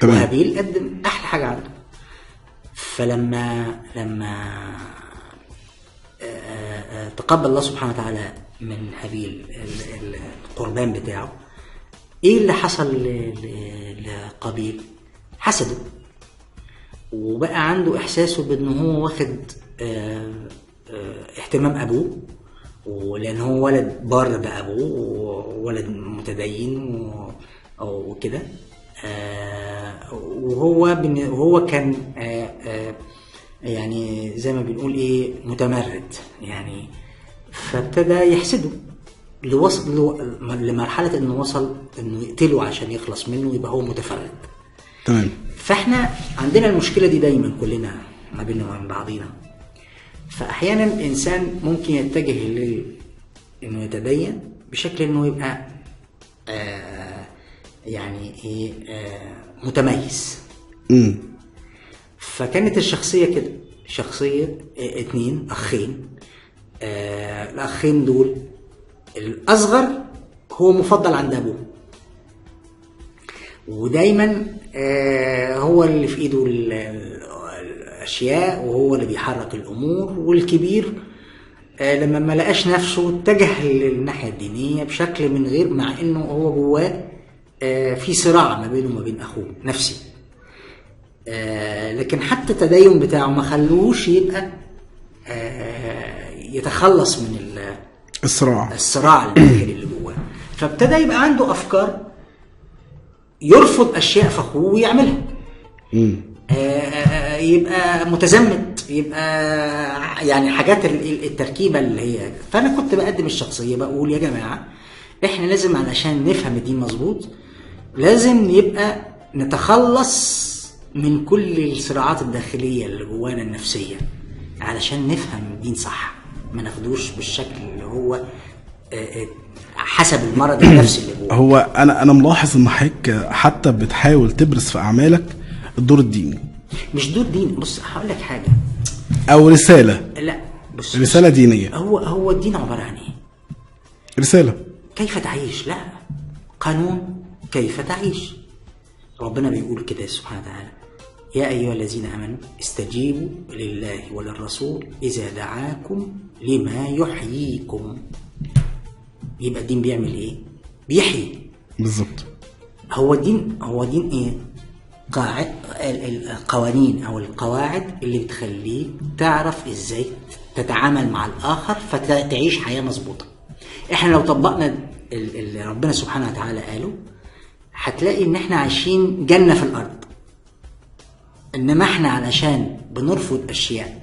وهابيل قدم أحلى حاجة عنده. فلما تقبل الله سبحانه وتعالى من هابيل القربان بتاعه، ايه اللي حصل لقابيل؟ حسده، وبقى عنده احساسه بان هو واخد اهتمام ابوه، ولان هو ولد بار بابوه وولد متدين وكده. وهو كان يعني زي ما بنقول ايه، متمرد يعني. فابتدى يحسده لمرحلة انه وصل انه يقتله عشان يخلص منه، يبقى هو متفرد. تمام. فاحنا عندنا المشكلة دي دايما كلنا ما بيننا وبين بعضينا. فاحيانا الانسان ممكن يتجه انه يتدين بشكل انه يبقى يعني ايه، متميز. فكانت الشخصية كده، شخصية اتنين اخين. الاخين دول الاصغر هو مفضل عند ابوه، ودايما هو اللي في ايده الاشياء وهو اللي بيحرك الامور. والكبير لما ما لقاش نفسه اتجه للناحيه الدينية بشكل من غير، مع انه هو جواه في صراع ما بينه وما بين اخوه نفسي، لكن حتى التدين بتاعه ما خلوش يبقى يتخلص من الصراع الداخلي اللي جواه. فابتدى يبقى عنده افكار يرفض اشياء في اخوه ويعملها. يبقى متزمت، يبقى يعني حاجات التركيبة اللي هي. فانا كنت بقدم الشخصية بقول يا جماعة احنا لازم علشان نفهم الدين مظبوط لازم يبقى نتخلص من كل الصراعات الداخلية اللي جوانا النفسية علشان نفهم الدين صح، ما ناخدوش بالشكل اللي هو حسب المرض النفسي اللي جواه. هو انا ملاحظ ان حضرتك حتى بتحاول تبرز في اعمالك الدور الديني. مش دور ديني، بص هقول لك حاجة، او رسالة. لا بص، رسالة دينية. هو الدين عبارة عن ايه؟ رسالة كيف تعيش. لا، قانون كيف تعيش. ربنا بيقول كده سبحانه وتعالى: يا أيها الذين آمنوا استجيبوا لله وللرسول إذا دعاكم لما يحييكم. يبقى الدين بيعمل إيه؟ بيحيي. بالظبط. هو دين إيه؟ القوانين أو القواعد اللي بتخليك تعرف إزاي تتعامل مع الآخر فتعيش حياة مظبوطة. إحنا لو طبقنا اللي ربنا سبحانه وتعالى قاله هتلاقي إن إحنا عايشين جنة في الأرض. انما احنا علشان بنرفض اشياء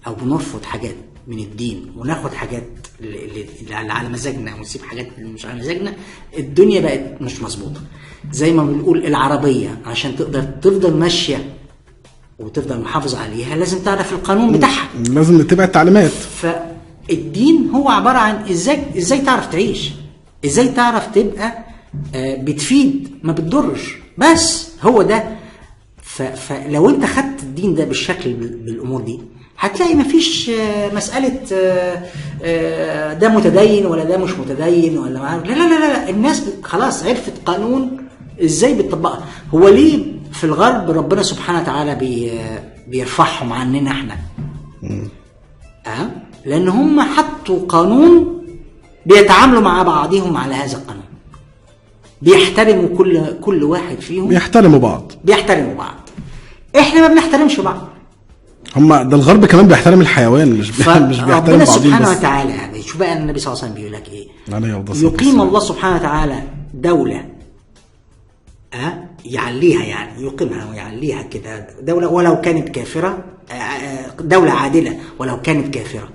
او بنرفض حاجات من الدين وناخد حاجات اللي على مزاجنا ونسيب حاجات اللي مش على مزاجنا، الدنيا بقت مش مظبوطة. زي ما بنقول العربية عشان تقدر تفضل ماشية وتفضل محافظ عليها لازم تعرف القانون بتاعها، لازم نتبع التعليمات. فالدين هو عبارة عن ازاي تعرف تعيش، ازاي تعرف تبقى بتفيد ما بتضرش، بس هو ده. فلو انت خدت الدين ده بالشكل بالامور دي هتلاقي مفيش مسالة ده متدين ولا ده مش متدين ولا ما. لا لا لا لا، الناس خلاص عرفت قانون ازاي بتطبقها. هو ليه في الغرب ربنا سبحانه وتعالى بيرفعهم عننا احنا؟ لان هم حطوا قانون بيتعاملوا مع بعضهم على هذا القانون، بيحترموا كل واحد فيهم، بيحترموا بعض. احنا ما بنحترمش بعض. هم ده الغرب كمان بيحترم الحيوان، مش بيحترم بعضهم. ربنا سبحانه وتعالى شوف بقى النبي صلى الله عليه وسلم بيقول لك ايه؟ يقيم الله سبحانه وتعالى دولة يعليها، يعني يقيمها ويعليها كده، دولة ولو كانت كافرة، دولة عادلة ولو كانت كافرة.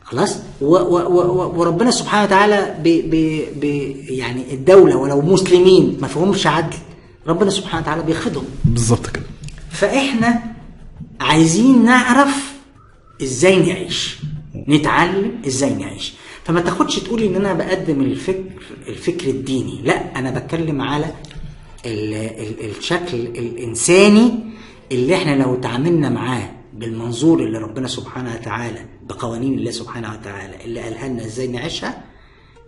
خلاص، وربنا سبحانه وتعالى بي يعني الدولة ولو مسلمين ما فيهمش عدل ربنا سبحانه وتعالى بيخدهم. بالظبط كده. فاحنا عايزين نعرف ازاي نعيش، نتعلم ازاي نعيش. فما تاخدش تقولي ان انا بقدم الفكر الديني، لا، انا بتكلم على الشكل الانساني اللي احنا لو تعاملنا معاه بالمنظور اللي ربنا سبحانه وتعالى بقوانين الله سبحانه وتعالى اللي قالها لنا ازاي نعيشها،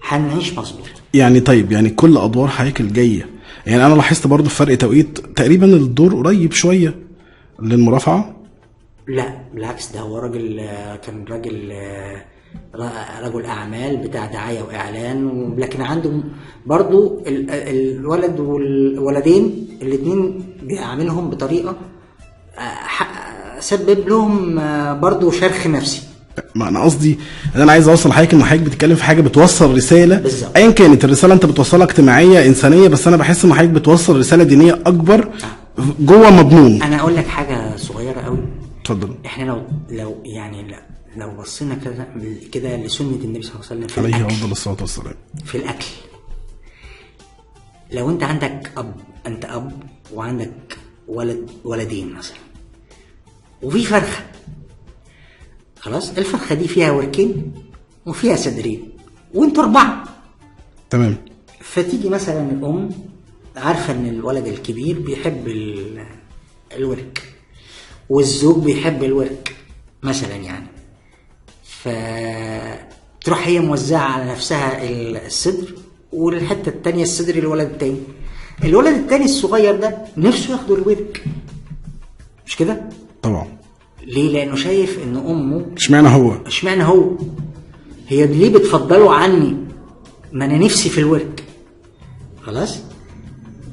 هنعيش مظبوط. يعني طيب، يعني كل ادوار حضرتك الجاية، يعني انا لاحظت برضو فرق توقيت تقريبا، الدور قريب شوية للمرافعه. لا بالعكس، ده هو راجل، كان رجل اعمال بتاع دعاية واعلان، لكن عنده برضو الولد والولدين الاثنين بيعاملهم بطريقة سبب لهم برضو شرخ نفسي. ما انا قصدي ان انا عايز اوصل لحضرتك ان حضرتك بتتكلم في حاجة بتوصل رسالة، ايا كانت الرسالة انت بتوصلها اجتماعية انسانيه، بس انا بحس ان حضرتك بتوصل رسالة دينية اكبر جوه مضمون. انا اقول لك حاجة صغيرة قوي. اتفضل. احنا لو يعني لو بصينا كده لسنه النبي صلى الله عليه وسلم في عليه افضل الصلاة والسلام في الاكل، لو انت عندك اب، انت اب وعندك ولدين مثلا، وفي فرخة، خلاص الفرخه دي فيها وركين وفيها صدرين وانتوا 4، تمام. فتيجي مثلا الام عارفه ان الولد الكبير بيحب الورك والزوج بيحب الورك مثلا يعني، فتروح هي موزعة على نفسها الصدر، والحتة الثانية الصدر للولد الثاني. الولد الثاني الصغير ده نفسه ياخد الورك، مش كده؟ طبعا. ليه؟ لانه شايف ان امه اشمعنى هو هي ليه بتفضله عني؟ ما انا نفسي في الورك. خلاص؟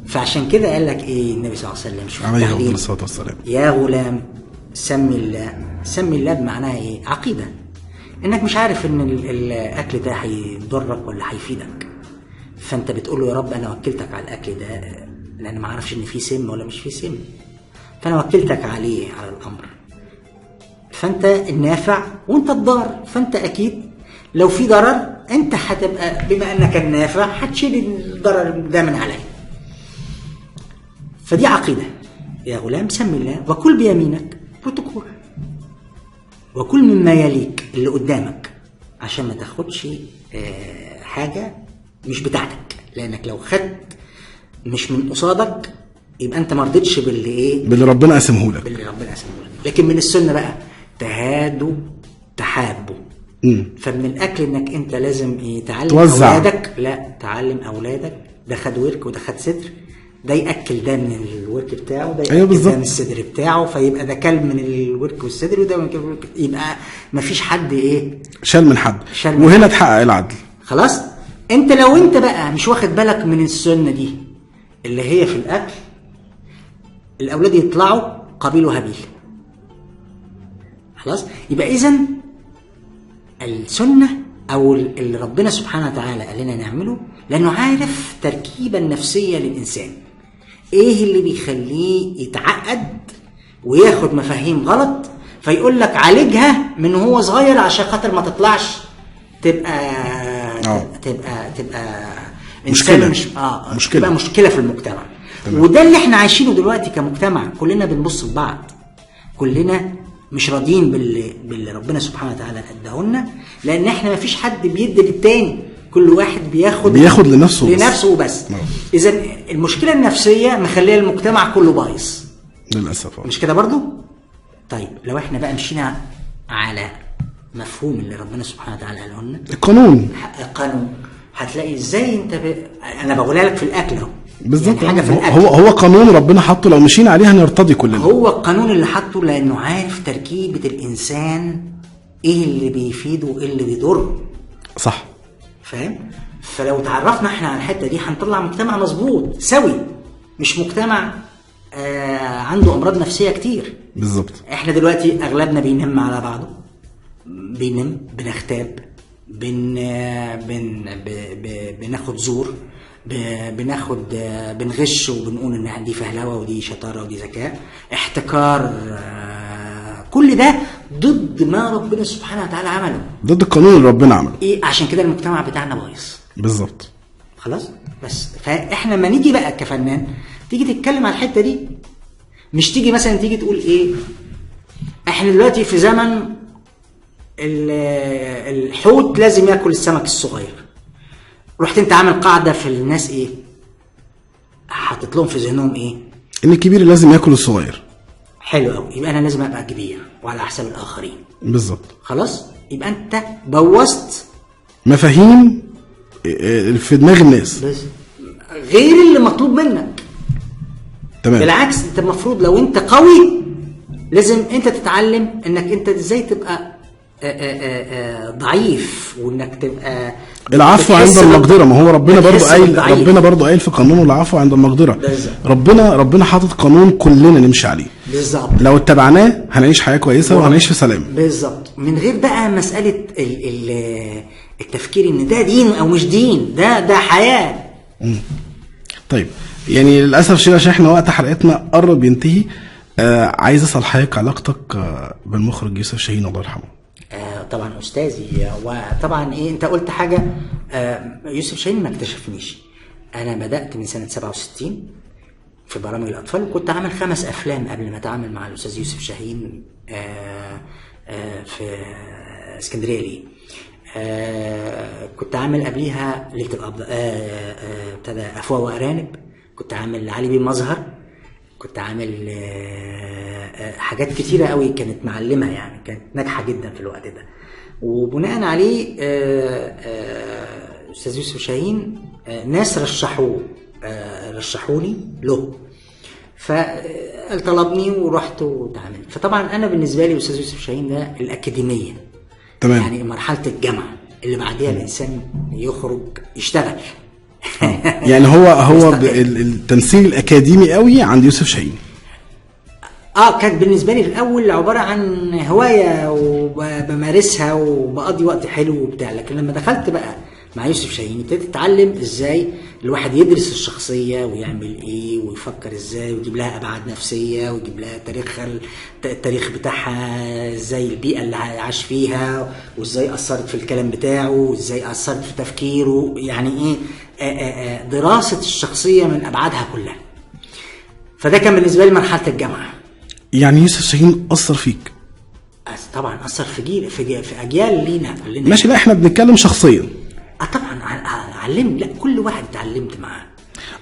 فعشان كده قال لك ايه النبي صلى الله عليه وسلم؟ شوف عليه افضل الصلاة والسلام، يا غلام سمي الله. سمي الله بمعناها ايه؟ عقيدة، انك مش عارف ان الاكل ده هيضرك ولا هيفيدك، فانت بتقول له يا رب انا وكلتك على الاكل ده لان ما اعرفش ان فيه سم ولا مش فيه سم، فانا وكلتك عليه على الامر، فانت النافع وانت الضار، فانت اكيد لو في ضرر انت هتبقى بما انك النافع هتشيل الضرر ده من عليا. فدي عقيدة. يا غلام سمي الله وكل بيمينك، بروتوكول، وكل مما يليك اللي قدامك، عشان ما تاخدش حاجة مش بتاعتك، لانك لو خدت مش من قصادك يبقى انت ما رضيتش باللي ايه؟ باللي ربنا قسمه لك. باللي ربنا قسمه لك. لكن من السنة بقى تهادوا تحابوا. فمن الاكل انك انت لازم ايه؟ تعلم توزع. اولادك، لا تعلم اولادك، ده خد ورك وده خد صدر، ده ياكل ده من الورك بتاعه، ده ياكل أيوة ده من الصدر بتاعه، فيبقى ده كلب من الورك والصدر وده من الورك، يبقى مفيش حد ايه شال من حد، شال من وهنا اتحقق العدل. خلاص. انت لو انت بقى مش واخد بالك من السنة دي اللي هي في الاكل، الاولاد يطلعوا قابيل وهابيل. خلاص. يبقى اذا السنة او اللي ربنا سبحانه وتعالى قال لنا نعمله، لانه عارف تركيبه النفسية للانسان، ايه اللي بيخليه يتعقد وياخد مفاهيم غلط، فيقول لك عالجها من هو صغير عشان خاطر ما تطلعش تبقى تبقى تبقى انسان مش مشكلة. تبقى مشكلة في المجتمع. تمام. وده اللي احنا عايشينه دلوقتي كمجتمع، كلنا بنبص لبعض، كلنا مش راضيين باللي ربنا سبحانه وتعالى اداهولنا، لان احنا ما فيش حد بيدي للتاني، كل واحد بياخد لنفسه وبس. اذا المشكلة النفسية مخليه المجتمع كله بايظ للاسف، مش كده برضو؟ طيب لو احنا بقى مشينا على مفهوم اللي ربنا سبحانه وتعالى قاله لنا، القانون، هتلاقي ازاي انت انا بقولها لك في الاكل اهو بالظبط، يعني حاجة في الاكل. هو قانون ربنا حطه، لو مشينا عليه هنرتضي كلنا. هو القانون اللي حطه لانه عارف تركيبه الانسان، ايه اللي بيفيده وايه اللي بيضره. صح. فاهم؟ فلو تعرفنا احنا على الحتة دي هنطلع مجتمع مظبوط سوي، مش مجتمع عنده امراض نفسية كتير. بالظبط. احنا دلوقتي اغلبنا بينم على بعضه، بينم، بنغتاب، بن بن بناخد زور، بناخد، بنغش وبنقول ان دي فهلوه ودي شطارة ودي ذكاء، احتكار، كل ده ضد ما ربنا سبحانه وتعالى عمله، ضد القانون اللي ربنا عمله. ايه، عشان كده المجتمع بتاعنا بايظ. بالظبط. خلاص. بس فاحنا لما نيجي بقى كفنان تيجي تتكلم على الحتة دي، مش تيجي مثلا تيجي تقول ايه، احنا دلوقتي في زمن الحوت لازم ياكل السمك الصغير، رحت انت عامل قاعدة في الناس ايه، حاطط لهم في ذهنهم ايه، ان الكبير لازم ياكل الصغير. حلو قوي، يبقى انا لازم ابقى كبير وعلى حساب الاخرين. بالظبط. خلاص، يبقى انت بوظت مفاهيم في دماغ الناس بس غير اللي مطلوب منك. تمام. بالعكس، انت المفروض لو انت قوي لازم انت تتعلم انك انت ازاي تبقى ضعيف، وانك تبقى العفو عند المقدرة. ما هو ربنا برضو قايل، ربنا برضو قايل في قانونه العفو عند المقدرة. بالزبط. ربنا حاطط قانون كلنا نمشي عليه. بالظبط. لو اتبعناه هنعيش حياة كويسة وهنعيش في سلام. بالظبط. من غير بقى مسالة التفكير ان ده دين او مش دين، ده حياة. طيب، يعني للاسف شيء عشان احنا وقت حلقتنا قرب ينتهي، عايز اسال حضرتك علاقتك بالمخرج يوسف شاهين الله يرحمه. طبعا استاذي، وطبعا ايه، انت قلت حاجة، يوسف شاهين ما اكتشفنيش، انا بدات من سنة 67 في برامج الاطفال، وكنت عامل 5 افلام قبل ما اتعامل مع الاستاذ يوسف شاهين في اسكندرية. ليه؟ كنت عامل قبليها ليلة القبض، ابتدى افواه وارانب، كنت عامل علي بيه مظهر، كنت عامل حاجات كتيرة قوي كانت معلمة، يعني كانت ناجحة جدا في الوقت ده. وبناء عليه أستاذ يوسف شاهين ناس رشحوني له، فطلبني ورحت وتعاملت. فطبعا أنا بالنسبة لي أستاذ يوسف شاهين ده الأكاديمية. تمام. يعني مرحلة الجامعة اللي بعديها الإنسان يخرج يشتغل. يعني هو التمثيل الاكاديمي قوي عند يوسف شاهين. كانت بالنسبة لي في الاول عبارة عن هواية وبمارسها وبقضي وقت حلو وبتاع، لكن لما دخلت بقى مع يوسف شاهين ابتديت اتعلم ازاي الواحد يدرس الشخصية ويعمل ايه ويفكر ازاي ويجيب لها ابعاد نفسية ويجيب لها تاريخها، التاريخ بتاعها ازاي، البيئة اللي عاش فيها وازاي اثرت في الكلام بتاعه وازاي اثرت في تفكيره، يعني ايه دراسة الشخصية من ابعادها كلها. فده كان بالنسبة لي مرحلة الجامعة. يعني يوسف شاهين اثر فيك؟ طبعا اثر في جيل، في اجيال لينا كلنا. ماشي، لا احنا بنتكلم شخصيا. طبعا علمت، لا كل واحد اتعلمت معاه.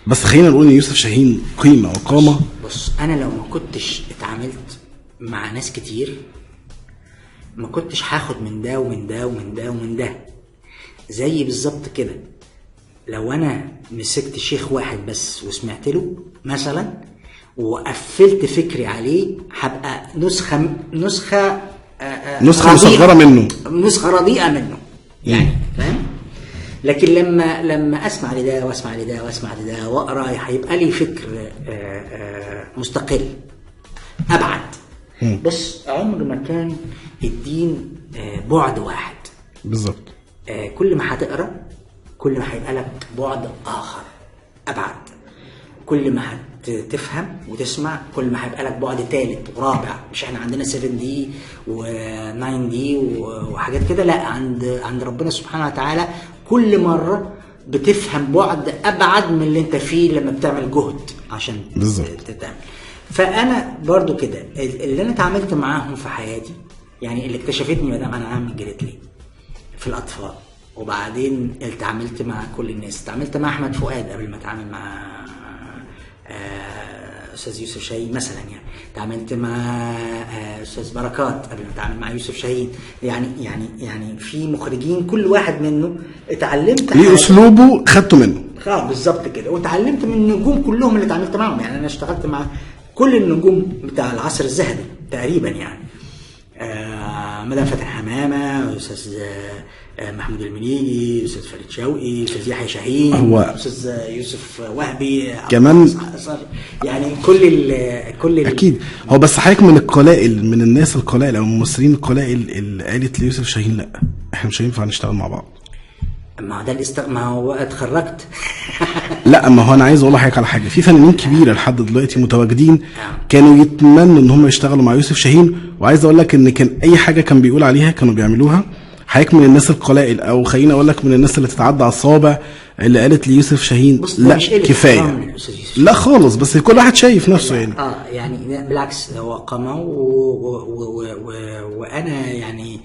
بس خلينا نقول ان يوسف شاهين قيمة وقامه. بص انا لو ما كنتش اتعاملت مع ناس كتير ما كنتش هاخد من ده ومن ده ومن ده ومن ده. زي بالظبط كده لو انا مسكت شيخ واحد بس وسمعت له مثلا وقفلت فكري عليه، هبقى نسخه مصغرة منه، نسخه رديئة منه يعني، فاهم؟ لكن لما اسمع لده واسمع لده واسمع لده واقرا، هيبقى لي فكر مستقل ابعد. بس عمر ما كان الدين بعد واحد بالظبط. كل ما هتقرا كل ما هيبقى لك بعد اخر ابعد، كل ما هتفهم وتسمع كل ما هيبقى لك بعد ثالث ورابع. مش احنا عندنا 7D و9D وحاجات كده، لا، عند ربنا سبحانه وتعالى كل مرة بتفهم بعد ابعد من اللي انت فيه لما بتعمل جهد عشان تتعمل. فانا برضو كده اللي انا اتعاملت معاهم في حياتي، يعني اللي اكتشفتني مدام انا عامل جريتلي في الاطفال، وبعدين اتعاملت مع كل الناس، اتعاملت مع احمد فؤاد قبل ما اتعامل مع استاذ يوسف شاهين مثلا، يعني اتعاملت مع استاذ بركات قبل ما اتعامل مع يوسف شاهين، يعني يعني يعني في مخرجين كل واحد منه اتعلمت ليه اسلوبه، خدته منه بالظبط كده، واتعلمت من النجوم كلهم اللي اتعاملت معاهم. يعني انا اشتغلت مع كل النجوم بتاع العصر الذهبي تقريبا، يعني مدام فاتن حمامه، استاذ محمود المليجي، استاذ فريد شوقي، استاذ يحيى شاهين، استاذ يوسف وهبي كمان، يعني كل اكيد. هو بس حضرتك من القلائل، من الناس القلائل او الممثلين القلائل اللي قالت ليوسف شاهين لا احنا مش هينفع نشتغل مع بعض. ما ده ما هو اتخرجت. لا ما هو انا عايز اقول لحضرتك على حاجة، في فنانين كبيرة لحد دلوقتي متواجدين كانوا يتمنوا ان هم يشتغلوا مع يوسف شاهين، وعايز اقول لك ان كان اي حاجة كان بيقول عليها كانوا بيعملوها. حضرتك من الناس القلائل، او خليني اقول لك من الناس اللي تتعدى على الصوابع اللي قالت ليوسف شاهين لا كفاية. لا خالص، بس كل واحد شايف نفسه يعني. يعني بالعكس هو قامه، وانا يعني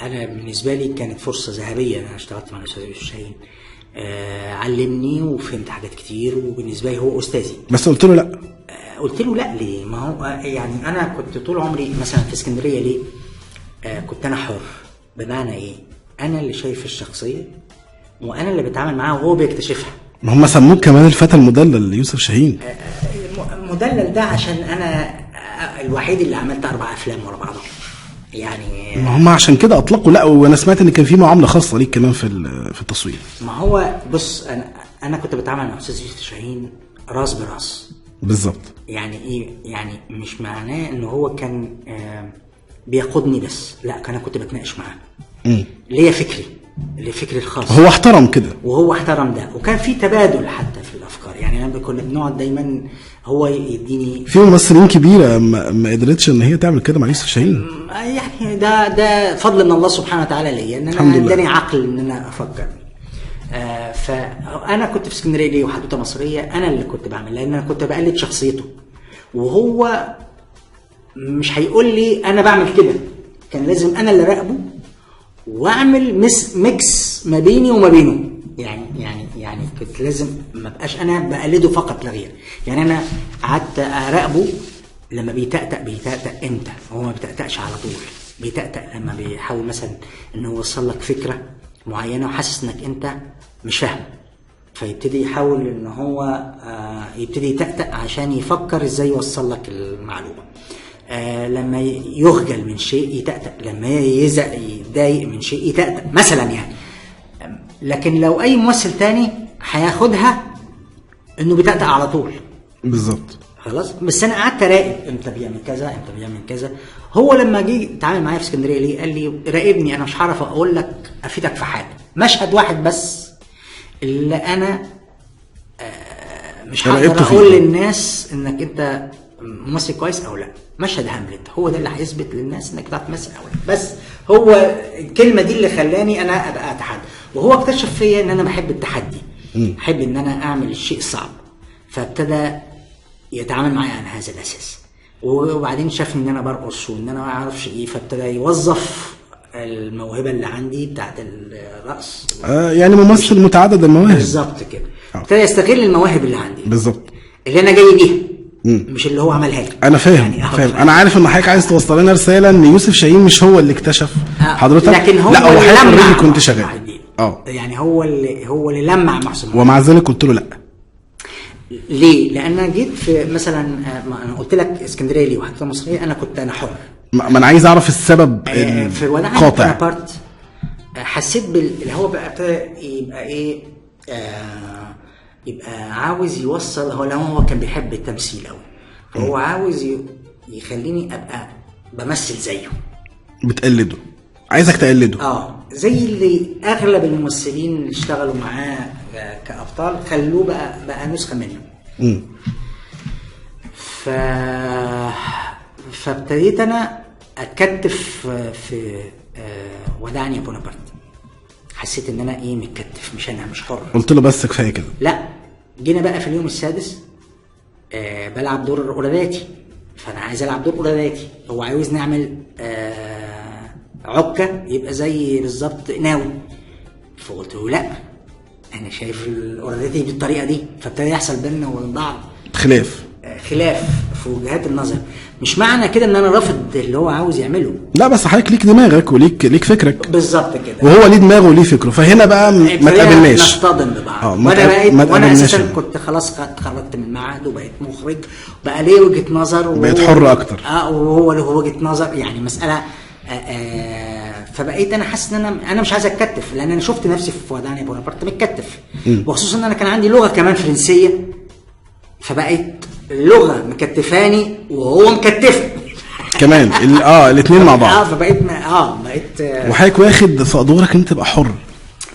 انا بالنسبة لي كانت فرصة ذهبية ان انا اشتغلت مع الاستاذ يوسف شاهين. علمني وفهمت حاجات كتير، وبالنسبة لي هو استاذي. بس قلت له لا. قلت له لا ليه؟ ما هو يعني انا كنت طول عمري مثلا في اسكندرية ليه؟ كنت انا حر. بمعنى ايه؟ انا اللي شايف الشخصية وانا اللي بتعامل معاها وهو بيكتشفها. ما هم سموه كمان الفتى المدلل ليوسف شاهين. مدلل ده عشان انا الوحيد اللي عملت 4 افلام ورا بعضهم يعني. ما هم عشان كده اطلقوا. لا وانا سمعت ان كان في معاملة خاصة ليك كمان في التصوير. ما هو بص، انا كنت بتعامل مع استاذ يوسف شاهين راس براس بالظبط. يعني ايه؟ يعني مش معناه ان هو كان بيقودني بس، لا انا كنت بتناقش معاه. ليا فكري، لفكري الخاص. هو احترم كده، وهو احترم ده، وكان في تبادل حتى في الافكار. يعني انا كنا بنقعد دايما هو يديني. في ممثلين كبيرة ما قدرتش ان هي تعمل كده مع يوسف شاهين. يعني ده فضل من الله سبحانه وتعالى ليا ان انا اداني عقل ان انا افكر. فانا كنت في اسكندرية ليه وحدوته مصرية انا اللي كنت بعمل، لان انا كنت بقلد شخصيته، وهو مش هيقول لي انا بعمل كده، كان لازم انا اللي راقبه واعمل mix ما بيني وما بينه. يعني يعني يعني كنت لازم ما بقاش انا بقلده فقط لا غير. يعني انا قعدت اراقبه لما بيتأتأ، بيتأتأ امتى؟ هو ما بيتأتأش على طول، بيتأتأ لما بيحاول مثلا انه يوصل لك فكرة معينة وحاسس انك انت مش فاهم، فيبتدي يحاول ان هو يبتدي يتأتأ عشان يفكر ازاي يوصل لك المعلومة. لما يخجل من شيء يتأتأ، لما يزق يتضايق من شيء يتأتأ مثلا يعني. لكن لو اي ممثل تاني هياخدها انه بيتأتأ على طول بالظبط خلاص. بس انا قعدت اراقب امتى بيعمل كذا، امتى بيعمل كذا. هو لما جه اتعامل معايا في اسكندرية ليه قال لي راقبني، انا مش هعرف اقول لك افيدك في حاجة، مشهد واحد بس اللي انا مش هقدر اقول للناس انك انت ممثل كويس او لا، مشهد هاملت هو ده اللي هيثبت للناس انك بتعرف تمثل او لا. بس هو الكلمة دي اللي خلاني انا ابقى اتحدى، وهو اكتشف فيا ان انا بحب التحدي، بحب ان انا اعمل الشيء الصعب، فابتدى يتعامل معايا على هذا الاساس. وبعدين شاف ان انا برقص وان انا ما اعرفش ايه، فابتدى يوظف الموهبة اللي عندي بتاعت الرقص. يعني ممثل متعدد المواهب بالظبط كده. ابتدى يستغل المواهب اللي عندي بالظبط، اللي انا جاي بيها، مش اللي هو عملها لي. انا فاهم يعني فاهم. انا عارف ان حضرتك عايز توصل لنا رسالة ان يوسف شاهين مش هو اللي اكتشف حضرتك، لكن هو لا هو حضرتك كنت شغال يعني هو اللي لمع محسن، ومع ذلك قلت له لا. ليه؟ لان انا جيت في مثلا، ما انا قلت لك اسكندرية ليه وحتى مصرية، انا كنت انا حر. ما انا عايز اعرف السبب في القاطع. بونابرت حسيت اللي هو بقى يبقى ايه، يبقى عاوز يوصل، هو لو هو كان بيحب التمثيل قوي، فهو عاوز يخليني ابقى بمثل زيه. بتقلده، عايزك تقلده. زي اللي اغلب الممثلين اللي اشتغلوا معاه كابطال خلوه بقى نسخه منه. فابتديت انا اتكتف في ودعني يا بونابرت. حسيت ان انا ايه، متكتف، مش انا، مش حر. قلت له بس كفاية كده. لا، جينا بقى في اليوم السادس بلعب دور قراداتي، فانا عايز العب دور قراداتي، هو عاوز نعمل عكه يبقى زي بالظبط ناوي. فقلت له لا، انا شايف القراداتي بالطريقة دي. فابتدى يحصل بيننا وبين بعض خلاف في وجهات النظر. مش معنى كده ان انا رافض اللي هو عاوز يعمله، لا، بس حضرتك ليك دماغك وليك فكرك بالظبط كده، وهو ليه دماغه وليه فكرة. فهنا بقى ما تقابلناش، نصطدم ببعض. وانا اساسا كنت خلاص اتخرجت من المعهد وبقيت مخرج، بقى ليه وجهه نظر، بقيت حر اكتر، وهو له وجهه نظر، يعني مسالة. فبقيت انا حاسس ان انا مش عايز اتكتف، لان انا شفت نفسي في ودعني بونابرت متكتف، وخصوصا ان انا كان عندي لغة كمان فرنسية، فبقيت اللغة مكتفاني وهو مكتفني كمان، الاثنين مع بعض. فبقيت بقيت وحضرتك واخد في ادوارك انت تبقى حر.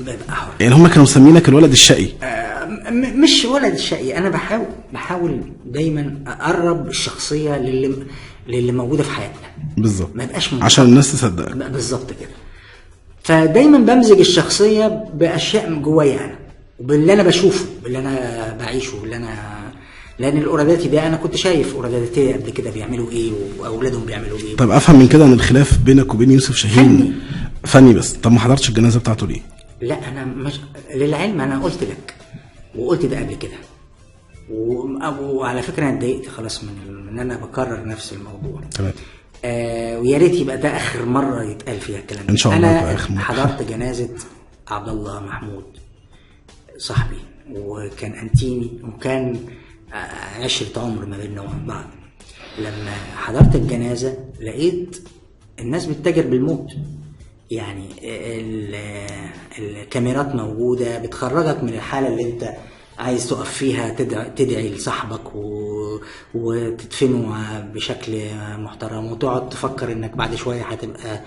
ببقى حر، يعني هم كانوا مسمينك الولد الشقي. مش ولد الشقي، انا بحاول دايما اقرب الشخصية للي موجودة في حياتنا بالظبط، ما يبقاش عشان الناس تصدقك بالظبط كده. فدايما بمزج الشخصية باشياء من جوايا انا، وباللي انا بشوفه، باللي انا بعيشه، باللي انا، لان القراداتي ده انا كنت شايف قراداتي قبل كده بيعملوا ايه واولادهم بيعملوا ايه. طب افهم من كده ان الخلاف بينك وبين يوسف شاهين فني بس. طب ما حضرتش الجنازة بتاعته ليه؟ لا، انا مش، للعلم انا قلت لك وقلت ده قبل كده، وعلى فكرة انا اتضايقت خلاص من ان انا بكرر نفس الموضوع. تمام. ويا ريت يبقى ده اخر مرة يتقال فيها الكلام ده ان شاء الله. انا حضرت جنازه عبد الله محمود صاحبي، وكان انتيمي، وكان عشرة عمر ما بيننا وبين بعض. لما حضرت الجنازة لقيت الناس بتتاجر بالموت، يعني الكاميرات موجودة بتخرجك من الحالة اللي انت عايز تقف فيها، تدعي لصاحبك وتدفنه بشكل محترم، وتقعد تفكر انك بعد شوية هتبقى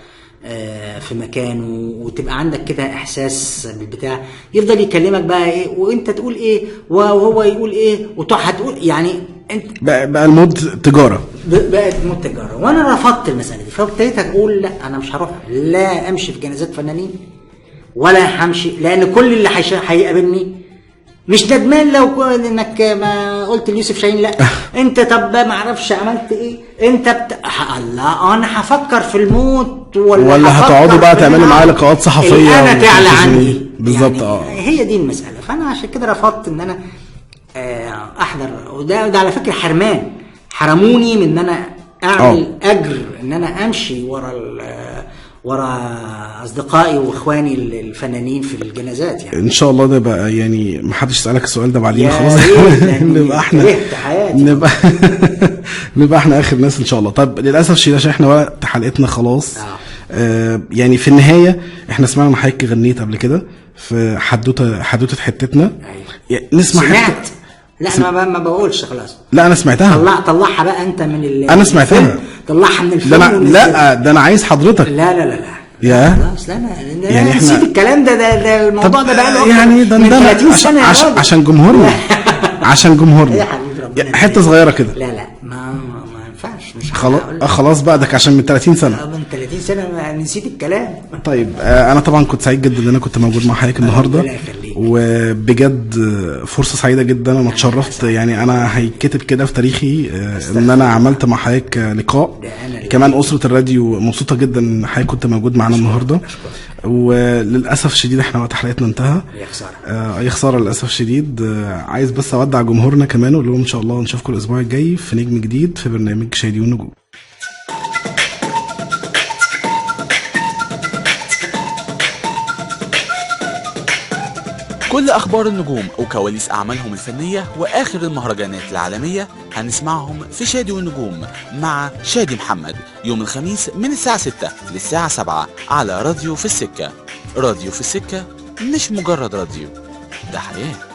في مكانه، وتبقى عندك كده احساس بالبتاع. يفضل يكلمك بقى ايه وانت تقول ايه وهو يقول ايه، وهتقول يعني انت بقى الموت تجارة، بقت موت تجارة. وانا رفضت المسالة دي، فابتديت اقول لا، انا مش هروح، لا امشي في جنازات فنانين ولا همشي، لان كل اللي هيقابلني مش ندمان لو انك ما قلت ليوسف شاهين لا انت، طب ما اعرفش عملت ايه انت الله، انا هفكر في الموت ولا هتقعدوا بقى تعملوا معاه لقاءات صحفية انا تعلى عني بالظبط. يعني هي دي المسالة. فانا عشان كده رفضت ان انا احضر، وده على فكرة حرمان، حرموني من ان انا اعمل اجر ان انا امشي ورا اصدقائي واخواني الفنانين في الجنازات. يعني ان شاء الله ده بقى، يعني ما حدش يسالك السؤال ده بعدين خلاص، نبقى احنا نبقى احنا اخر ناس ان شاء الله. طب للاسف شيء عشان احنا وقت حلقتنا خلاص. يعني في النهاية احنا سمعنا ان حضرتك غنيت قبل كده في حدوتة حتتنا. أيوة. نسمع. سمعت؟ لا انا ما بقولش خلاص. لا انا سمعتها. طلعها بقى انت من انا سمعتها. طلعها من الفيلم. لا ده انا عايز حضرتك. لا لا لا لا يا خلاص، لا انا يعني احنا نسيت الكلام ده الموضوع ده بقى له يعني ده من 30 سنة عشان جمهورنا، عشان جمهورنا يا حبيبي ربنا. حتة صغيرة كده. لا لا ما ينفعش، مش خلاص خلاص بقى، ده عشان من 30 سنة. من 30 سنة ما نسيت الكلام. طيب انا طبعا كنت سعيد جدا ان انا كنت موجود مع حضرتك النهارده، وبجد فرصة سعيدة جدا، انا اتشرفت يعني، انا هيتكتب كده في تاريخي ان انا عملت مع حضرتك لقاء. كمان اسره الراديو مبسوطة جدا ان حضرتك كنت موجود معانا النهارده، وللاسف الشديد احنا وقت حلقتنا انتهى. يا خسارة. يا خسارة للاسف الشديد. عايز بس اودع جمهورنا كمان واقول لهم ان شاء الله نشوفكم الاسبوع الجاي في نجم جديد في برنامج شادي والنجوم. كل أخبار النجوم وكواليس أعمالهم الفنية وآخر المهرجانات العالمية هنسمعهم في شادي والنجوم مع شادي محمد يوم الخميس من الساعة 6 للساعة 7 على راديو في السكة. راديو في السكة مش مجرد راديو، ده حياة.